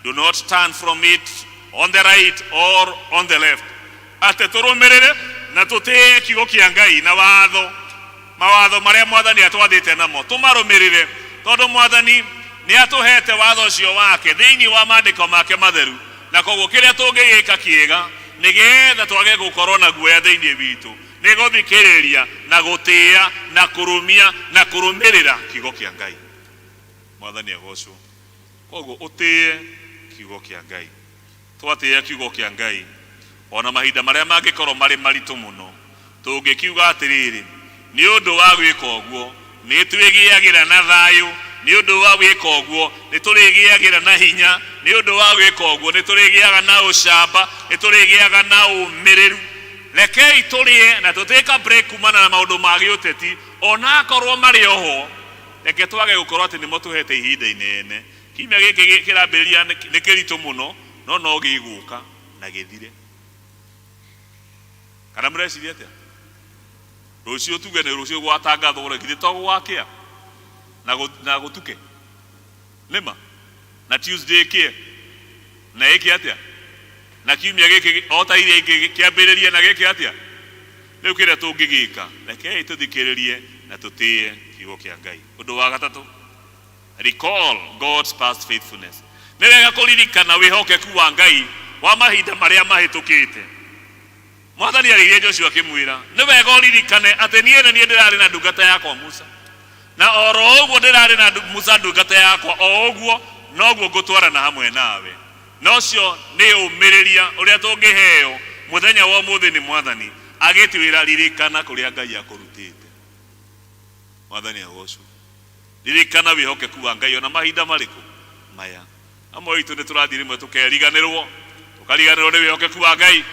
Do not turn from it on the right or on the left. Atĩ tũrũmĩrĩre na tũtĩĩe kiugo kĩa Ngai na watho, mawatho marĩa Mwathani atwathĩte namo, tũmarũmĩrĩre, tondũ Mwathani nĩ atũhete watho ũcio wake thĩinĩ wa maandĩko make matheru, na koguo kĩrĩa tũngĩgĩka kĩega nĩgetha twage gũkorwo na guoya thĩinĩ witũ nĩ gũthikĩrĩria na gũtĩĩa na kũrũmia na kũrũmĩrĩra kiugo kĩa Ngai. Mwathani agocwo. Koguo ũtĩĩe kiugo kĩa Ngai. Twatĩĩa kiugo kĩa Ngai, ona mahinda marĩa mangĩkorwo marĩ maritũ mũno, tũngĩkiuga atĩrĩrĩ, nĩ ũndũ wa gwĩka ũguo nĩ twĩgĩagĩra na thayũ, nĩ ũndũ wa gwĩka ũguo nĩ tũrĩgĩagĩra na hinya, nĩ ũndũ wa gwĩka ũguo nĩ tũrĩgĩaga na ũcamba, nĩ tũrĩgĩaga na ũmĩrĩru. Rekei tũrĩe na tũtĩka break kumana na maũndũ ma gĩũteti, onakorwo marĩ oho, reke twage gũkorwo atĩ nĩmo tũhete ihinda inene. Kiumia gĩkĩ kĩrambĩrĩria nĩ kĩritũ mũno, no no gĩgũka na gĩthire. Kana mũreciria atĩa? Rũciũ tuge nĩ rũciũ gwatangathwo rĩ, githĩ to gwakĩa na gũtuke? Nĩma? Na Tuesday ĩkĩe na ĩke atĩa? Na kiumia gĩkĩ o ta iria ingĩ kĩambĩrĩrie na gĩke atĩa? Rĩu kĩrĩa tũngĩgĩka, rekei tũthikĩrĩrie na tũtĩĩe kiugo kĩa Ngai. Ũndũ wa gatatũ, recall God's past faithfulness. Nĩ wega kũririkana wĩhokeku wa Ngai wa mahinda marĩa mahĩtũkĩte. Mwathani arĩirie Joshua akĩmwĩra, nĩ wega ũririkane atĩ niĩ nĩ niĩ ndĩrarĩ na ndungata yakwa Musa, na oro ũguo ndĩrarĩ na Musa ndungata yakwa, o ũguo noguo ngũtwarana hamwe nawe. Na ũcio nĩ ũmĩrĩria ũrĩa tũngĩheo mũthenya wa ũmũthĩ nĩ Mwathani, agĩtwĩra ririkana kũrĩa Ngai akũrutĩte. Mwathani agocwo. Ririkana wĩhokeku wa Ngai ona mahinda marĩkũ maya. Amwe aitũ nĩ tũrathiĩ rĩmwe tũkeriganĩrwo, tũkariganĩrwo nĩ wĩhokeku wa Ngai.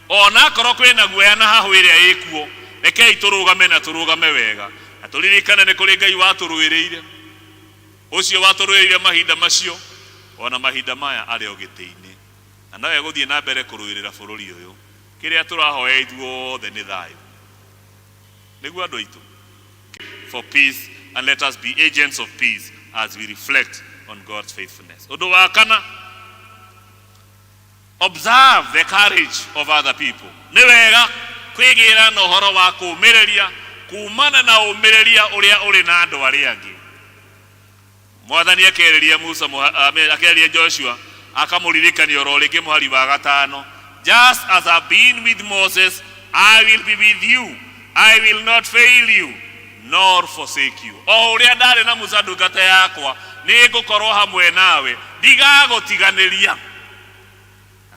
Ona akorwo kwĩna guoya na hahũ ĩrĩa ĩkuo, rekei tũrũgame na tũrũgame wega, na tũririkane nĩ kũrĩ Ngai watũrũĩrĩire, ũcio watũrũĩrĩire mahinda macio, ona mahinda maya arĩ o gĩtĩ-inĩ, na no egũthiĩ na mbere kũrũĩrĩra bũrũri ũyũ. Kĩrĩa tũrahoya ithuothe nĩ thayũ. Nĩguo andũ aitũ. For peace, and let us be agents of peace as we reflect on God's faithfulness. Ũndũ wa kana, observe the courage of other people. Nĩ wega kwĩgĩra na ũhoro wa kũũmĩrĩria kumana na ũmĩrĩria ũrĩa ũrĩ na andũ arĩa angĩ. Mwathani akĩarĩria Musa, akĩarĩria Joshua, Akamũririkania oro rĩngĩ mũhari wa gatano, "Just as I've been with Moses, I will be with you. I will not fail you nor forsake you." O ũrĩa ndarĩ na Musa ndungata yakwa, nĩ ngũkorwo hamwe nawe, ndigagũtiganĩria.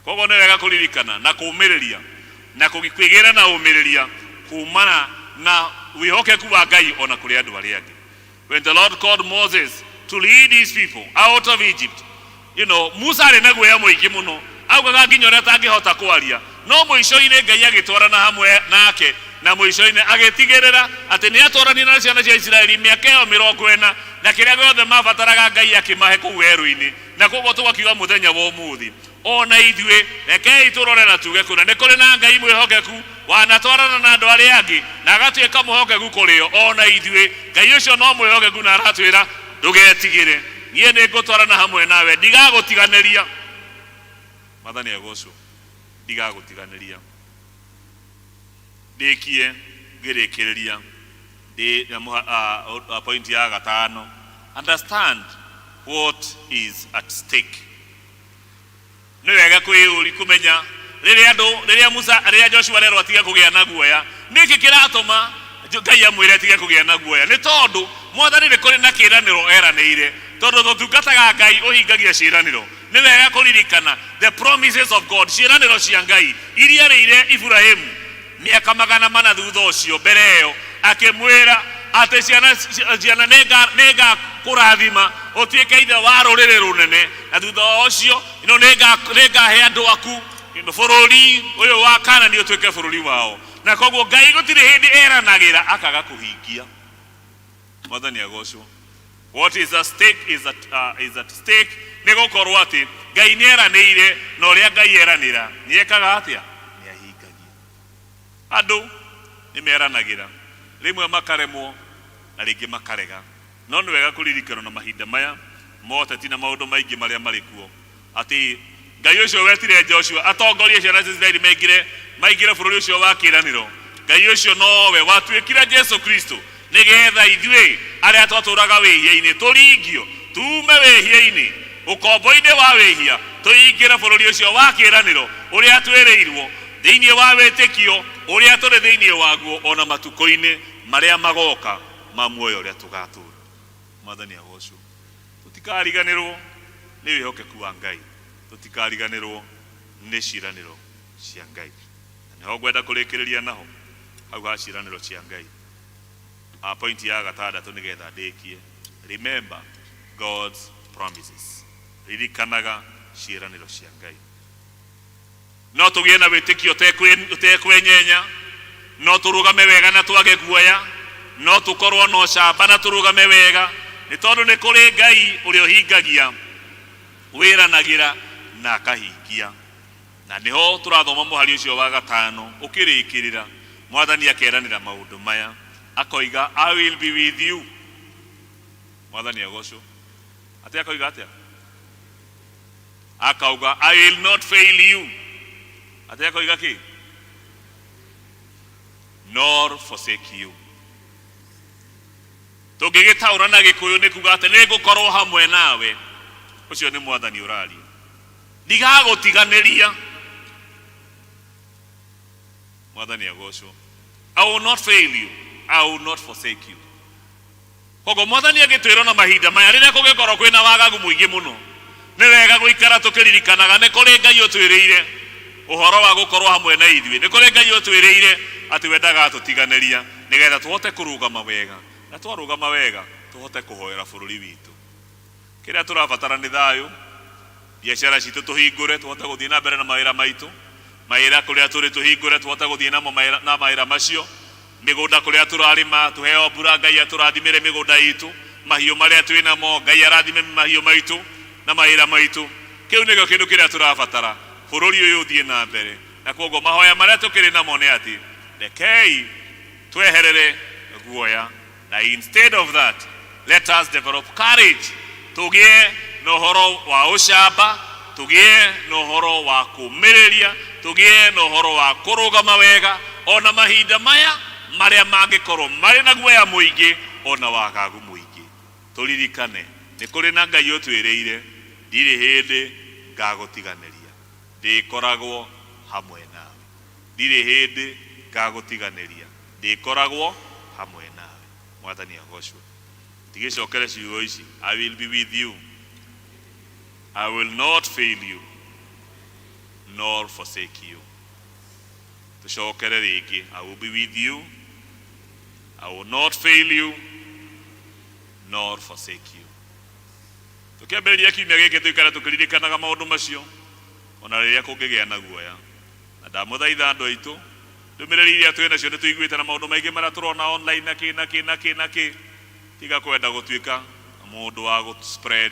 Koguo nĩ wega kũririkana na kũũmĩrĩria na kwĩgĩra na ũmĩrĩria kumana na wĩhokeku wa Ngai ona kũrĩ andũ arĩa angĩ. When the Lord called Moses to lead his people out of Egypt, Musa arĩ na guoya mũingĩ mũno, augaga nginya ũrĩa atangĩhota kwaria, no mũico-inĩ Ngai agĩtwarana hamwe nake, na mũico-inĩ agĩtigĩrĩra atĩ nĩ atwaranire na ciana cia Isiraeli mĩaka ĩyo 40, na kĩrĩa gĩothe mabataraga Ngai akĩmahe kũu werũ-inĩ. Na koguo tũgakiuga mũthenya wa ũmũthĩ, ona ithuĩ rekei tũrore na tuge kũna nĩ kũrĩ na Ngai mwĩhokeku wanatwarana na andũ arĩa angĩ na agatuĩka mwĩhokeku kũrĩ o. Ona ithuĩ Ngai ũcio no mwĩhokeku na aratwĩra, "Ndũgetigĩre, niĩ nĩ ngũtwarana hamwe nawe, ndigagũtiganĩria." Mwathani agocwo. Ndigagũtiganĩria. Ndĩkie ngĩrĩkĩrĩria ndĩ na point ya gatano, understand what is at stake. Nĩ wega kwĩyũri kũmenya rĩrĩa andũ, rĩrĩa Musa, rĩrĩa Joshua arerwo atige kũgĩa na guoya, nĩkĩ kĩratũma Ngai amwĩre atige kũgĩa na guoya? Nĩ tondũ Mwathani nĩ kũrĩ na kĩĩranĩro eranĩire, tondũ tũtungataga Ngai ũhingagia ciĩranĩro. Nĩ wega kũririkana the promises of God, ciĩranĩro cia Ngai iria erĩire Iburahimu mĩaka 400 thutha ũcio. Mbere ĩyo akĩmwĩra atĩ ciana nĩngakũrathima ũtuĩke ithe wa rũrĩrĩ rũnene, na thutha wa ũcio nĩngahe andũ aku bũrũri ũyũ wa Kanani ũtuĩke bũrũri wao. Na koguo Ngai gũtirĩ hĩndĩ eranagĩra akaga kũhingia. Mwathani agocwo. What is at stake is at stake nĩ gũkorwo atĩ Ngai nĩ eranĩire, na ũrĩa Ngai eranĩra nĩ ekaga atĩa? Nĩ ahingagia. Andũ nĩ meranagĩra, rĩmwe makaremwo na rĩngĩ makarega, no nĩ wega kũririkana na mahinda maya moteti na maũndũ maingĩ marĩa marĩ kuo atĩ Ngai ũcio wetire Joshua atongorie ciana cia Isiraeli maingĩre bũrũri ũcio wa kĩĩranĩro, Ngai ũcio nowe watuĩkire Jesu Kristo nĩgetha ithuĩ arĩa twatũraga wĩhia-inĩ tũringio tuume wĩhia-inĩ, ũkombo-inĩ wa wĩhia, tũingĩre bũrũri ũcio wa kĩĩranĩro ũrĩa twĩrĩirwo thĩinĩ wa wĩtĩkio ũrĩa tũrĩ thĩinĩ waguo, ona matukũ-inĩ marĩa magoka ma muoyo ũrĩa tũgatũra. Mwathani agocwo. Tũtikariganĩrwo nĩ wĩhokeku wa Ngai, tũtikariganĩrwo nĩ ciĩranĩro cia Ngai. Na nĩho ngwenda kũrĩkĩrĩria naho hau ha ciĩranĩro cia Ngai. Point ya gatandatũ nĩgetha ndĩkie, remember God's promises, ririkanaga ciĩranĩro cia Ngai. No tũgĩe na wĩtĩkio ũtekwenyenya, no tũrũgame wega na twage guoya, no tũkorwo na ũcamba na tũrũgame wega, nĩ tondũ nĩ kũrĩ Ngai ũrĩa ũhingagia, wĩranagĩra na akahingia. Na nĩho tũrathoma mũhari ũcio wa gatano ũkĩrĩkĩrĩra, Mwathani akeranĩra maũndũ maya, akoiga, "I will be with you." Mwathani agocwo. Atĩ akoiga atĩa? Akauga, "I will not fail you." Atĩ akoiga kĩ? "Nor forsake you." Tũngĩgĩtaũra na Gĩkũyũ nĩ kuga atĩ nĩ ngũkorwo hamwe nawe. Ũcio nĩ Mwathani ũraria. Ndigagũtiganĩria. Mwathani agocwo. I will not fail you, I will not forsake you. Koguo Mwathani agĩtwĩra na mahinda maya rĩrĩa kũngĩkorwo kwĩna wagagu mũingĩ mũno, nĩ wega gũikara tũkĩririkanaga nĩ kũrĩ Ngai ũtwĩrĩire ũhoro wa gũkorwo hamwe na ithuĩ, nĩ kũrĩ Ngai ũtwĩrĩire atĩ we ndagatũtiganĩria, nĩgetha tũhote kũrũgama wega, na twarũgama wega tũhote kũhoera bũrũri witũ. Kĩrĩa tũrabatara nĩ thayũ, biacara citũ tũhingũre tũhote gũthiĩ na mbere na mawĩra maitũ, mawĩra kũrĩa tũrĩ tũhingũre tũhote gũthiĩ namo na mawĩra macio, mĩgũnda kũrĩa tũrarĩma tũheo mbura, Ngai atũrathimĩre mĩgũnda itũ, mahiũ marĩa twĩ namo Ngai arathime mahiũ maitũ na mawĩra maitũ. Kĩu nĩkĩo kĩndũ kĩrĩa tũrabatara bũrũri ũyũ ũthiĩ na mbere. Na koguo mahoya marĩa tũkĩrĩ namo nĩ atĩ rekei tweherere guoya, na instead of that let us develop courage, tũgĩe na ũhoro wa ũcamba, tũgĩe na ũhoro wa kũmĩrĩria, tũgĩe na ũhoro wa kũrũgama wega ona mahinda maya marĩa mangĩkorwo marĩ na guoya mũingĩ ona wagagu mũingĩ. Tũririkane nĩ kũrĩ na Ngai ũtwĩrĩire ndirĩ hĩndĩ. Ngagũtiganĩria, ndĩkoragwo hamwe nawe. Ndirĩ hĩndĩ ngagũtiganĩria, ndĩkoragwo hamwe nawe. Mwathani agocwo. Tigĩcokere ciugo ici, I will be with you, I will not fail you nor forsake you. Tũcokere rĩngĩ, I will be with you, I will not fail you nor forsake you. Tũkĩambĩrĩria kiumia gĩkĩ, tũikare tũkĩririkanaga maũndũ macio ona rĩrĩa kũngĩgĩa na guoya. Na ndamũthaitha andũ aitũ, ndũmĩrĩri iria twĩ nacio nĩ tũiguĩte na maũndũ maingĩ marĩa tũrona online na kĩ na kĩ na kĩ na kĩ. Tiga kwenda gũtuĩka mũndũ wa gũ spread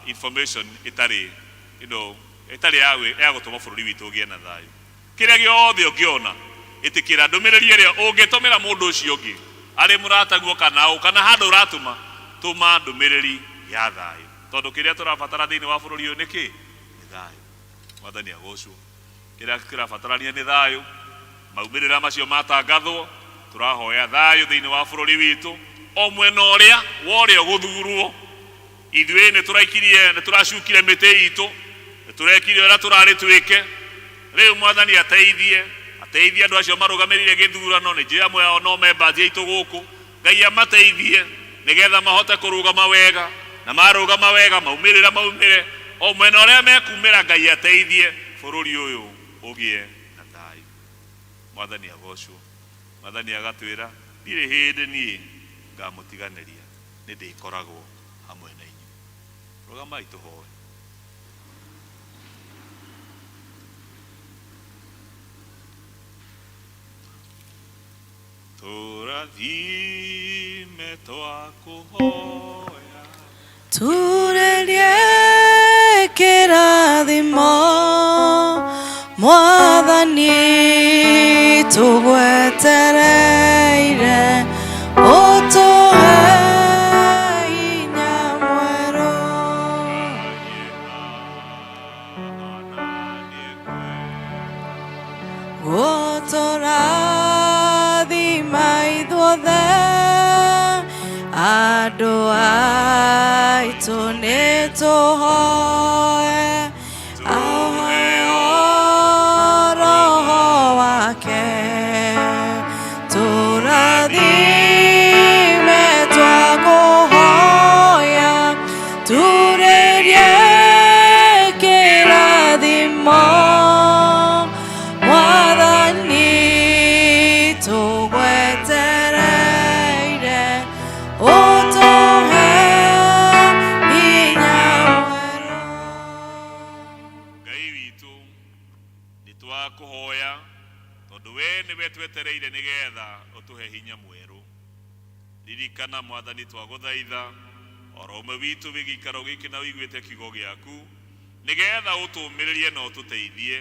information ĩtarĩ ĩtarĩ ya gũtũma bũrũri witũ ũgĩe na thayũ. Kĩrĩa gĩothe ũngĩona, ĩtĩkĩra ndũmĩrĩri ĩrĩa ũngĩtũmĩra mũndũ ũcio ũngĩ arĩ mũrataguo kana ũ kana handũ ũratũma, tũma ndũmĩrĩri ya thayũ, tondũ kĩrĩa tũrabatara thĩinĩ wa bũrũri ũyũ nĩ kĩ? Nĩ thayũ. Mwathani agocwo. Kĩrĩa kĩrabatarania nĩ thayũ. Maumĩrĩra macio matangathwo, tũrahoya thayũ thĩinĩ wa bũrũri witũ, o mwena ũrĩa wa ũrĩa ũgũthurwo. Ithuĩ nĩ tũraikirie, nĩ tũracukire mĩtĩ itũ, nĩ tũrekire ũrĩa tũrarĩ twĩke. Rĩu Mwathani ateithie, ateithie andũ acio marũgamĩrĩire gĩthurano. Nĩ njũĩ amwe ao no members aitũ gũkũ. Ngai amateithie nĩgetha mahote kũrũgama wega, na marũgama wega maumĩrĩra maumĩre o mwena ũrĩa mekumĩra. Ngai ateithie bũrũri ũyũ ũgĩe na thayũ. Mwathani agocwo. Mwathani agatwĩra, ndirĩ hĩndĩ niĩ ngamũtiganĩria, nĩ ndĩkoragwo hamwe na inyuĩ. Rũgamai tũhoe. Tũrathime twakũhoya. Turerie kĩrathimo, Mwathani, tũgwetereire ũtũhe hinya mwerũ. Gũtũrathima ithuothe andũ aitũ, nĩ tũhoe aheo Roho wake. Tũrathime twakũhoya, turĩrie kĩrathimo, Mwathani, tũgwetereire ũtũhe hinya mwerũ. Ngai witũ, nĩ twakũhoya tondũ we nĩwe twetereire nĩgetha ũtũhe hinya mwerũ. Ririkana, Mwathani, twagũthaitha oro ũmwe witũ wĩ gĩikaro gĩkĩ na ũiguĩte kiugo gĩaku, nĩgetha ũtũmĩrĩrie na ũtũteithie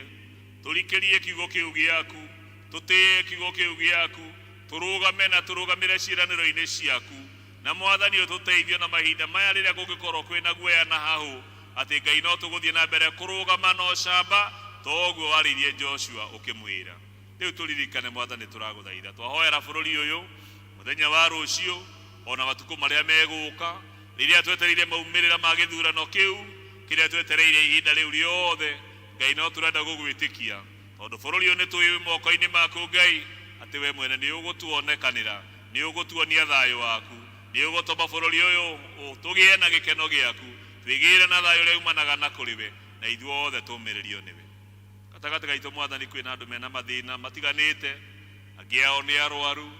tũrikĩrie kiugo kĩu gĩaku, tũtĩe kiugo kĩu gĩaku, tũrũgame na tũrũgamĩre ciĩranĩro-inĩ ciaku. Na Mwathani, ũtũteithio na mahinda maya rĩrĩa kũngĩkorwo kwĩna guoya na hahũ, atĩ Ngai no tũgũthiĩ na mbere kũrũgama na ũcamba toguo warĩirie Joshua ũkĩmwĩra. Rĩu tũririkane, Mwathani, tũragũthaitha, twahoera bũrũri ũyũ mũthenya wa rũciũ ona matukũ marĩa megũka, rĩrĩa twetereire maumĩrĩra ma gĩthurano kĩu kĩrĩa twetereire ihinda rĩu rĩothe. Ngai, no tũrenda gũgwĩtĩkia tondũ bũrũri ũyũ nĩ tũĩ wĩ moko-inĩ maku, Ngai, atĩ we mwene nĩ ũgũtuonekanĩra, nĩ ũgũtuonia thayũ waku, nĩ ũgũtũma bũrũri ũyũ tũgĩe na gĩkeno gĩaku, twĩgĩre na thayũ ũrĩa umanaga na kũrĩ we, na ithuothe tũmĩrĩrio nĩwe. Gatagatĩ gaitũ, Mwathani, kwĩna andũ mena mathĩna matiganĩte. Angĩ ao nĩ arwaru,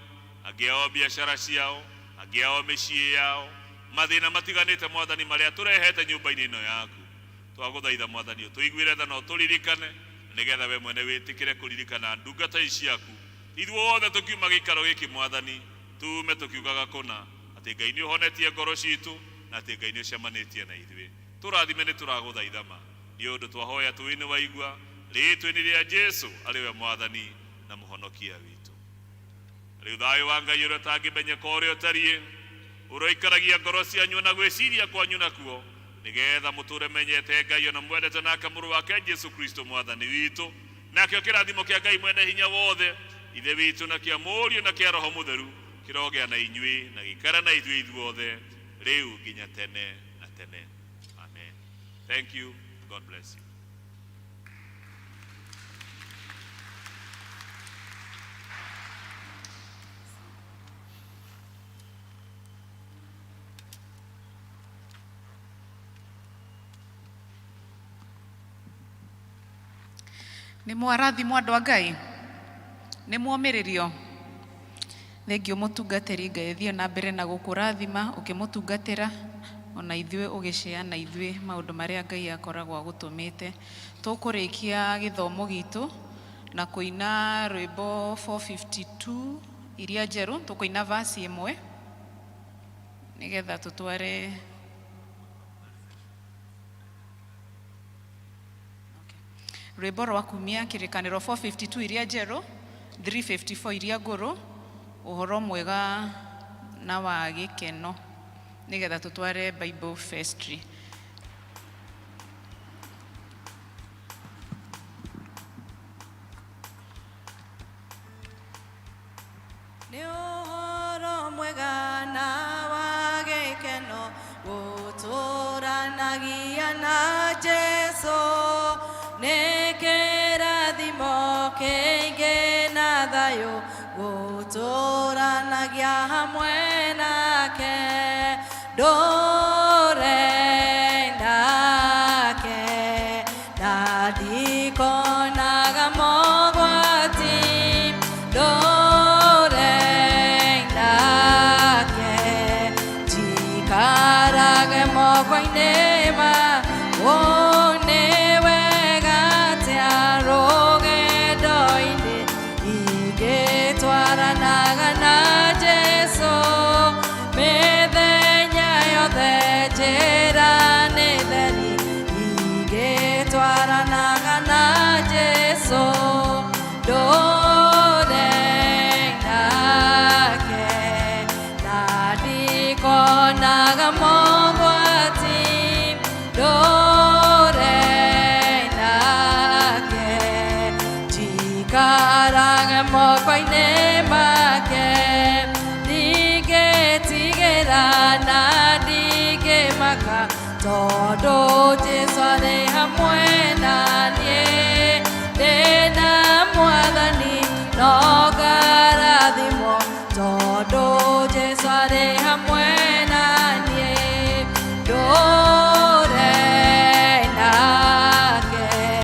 angĩ ao biacara ciao, angĩ ao mĩciĩ yao, mathĩna matiganĩte, Mwathani, marĩa tũrehete nyũmba-inĩ ĩno yaku. Twagũthaitha, Mwathani, ũtũiguĩre tha na ũtũririkane, nĩgetha we mwene wĩtĩkĩre kũririkana ndungata ici ciaku. Ithuothe tũkiuma gĩikaro gĩkĩ, Mwathani, tume tũkiugaga kũna atĩ Ngai nĩ ũhonetie ngoro citũ na atĩ Ngai nĩ ũcemanĩtie na ithuĩ. Tũrathime, nĩ tũragũthaitha ma, nĩ ũndũ twahoya tũĩ nĩ waigua, rĩĩtwa-inĩ rĩa Jesu arĩ we Mwathani na Mũhonokia witũ. Rĩu thayũ wa Ngai ũrĩa ũtangĩmenyeka ũrĩa ũtariĩ ũroikaragia ngoro cianyu na gwĩciria kwanyu nakuo, nĩgetha mũtũre menyete Ngai ona mwendete nake mũrũ wake Jesu Kristo Mwathani witũ. Nakĩo kĩrathimo kĩa Ngai mwene hinya wothe, Ithe witũ, na kĩa Mũriũ, na kĩa Roho Mũtheru kĩrogĩa na inyuĩ na gĩikare na ithuĩ ithuothe rĩu nginya tene na tene. Amen. Thank you. God bless you. Nĩ mwarathimwo andũ a Ngai, nĩ mwomĩrĩrio. Thengio mũtungatĩri, Ngai thiĩ na mbere na gũkũrathima ũkĩmũtungatĩra ona ithuĩ ũgĩcea na ithuĩ maũndũ marĩa Ngai akoragwo agũtũmĩte. Tũkũrĩkia gĩthomo gitũ na kũina rwĩmbo 452 iria njerũ, tũkũina verse ĩmwe nĩgetha tũtware rwĩmbo rwa kumia kĩrĩkanĩro 452 iria njerũ, 354 iria ngũrũ, ũhoro mwega na wa gĩkeno, nĩgetha tũtware Bible Festry. Nĩ ũhoro mwega na wa gĩkeno gũtũranagia na Jesũ, nĩ kĩrathimo kĩingĩ na thayũ gũtũranagia hamwe nake, ndũre nake na ndikonaga mogwati, ndũre nake njikarage moko-inĩ ma nĩ wega atĩa rũgendo-inĩ ingĩtwaranaga na Jesũ mĩthenya yothe, njĩra nĩ theri ingĩtwaranaga na Jesũ, ndũre nake na ndikonaga mogwati, ndũre nake njikarage moko-inĩ make, ndingĩtigĩra na ndingĩmaka tondũ Jesũ arĩ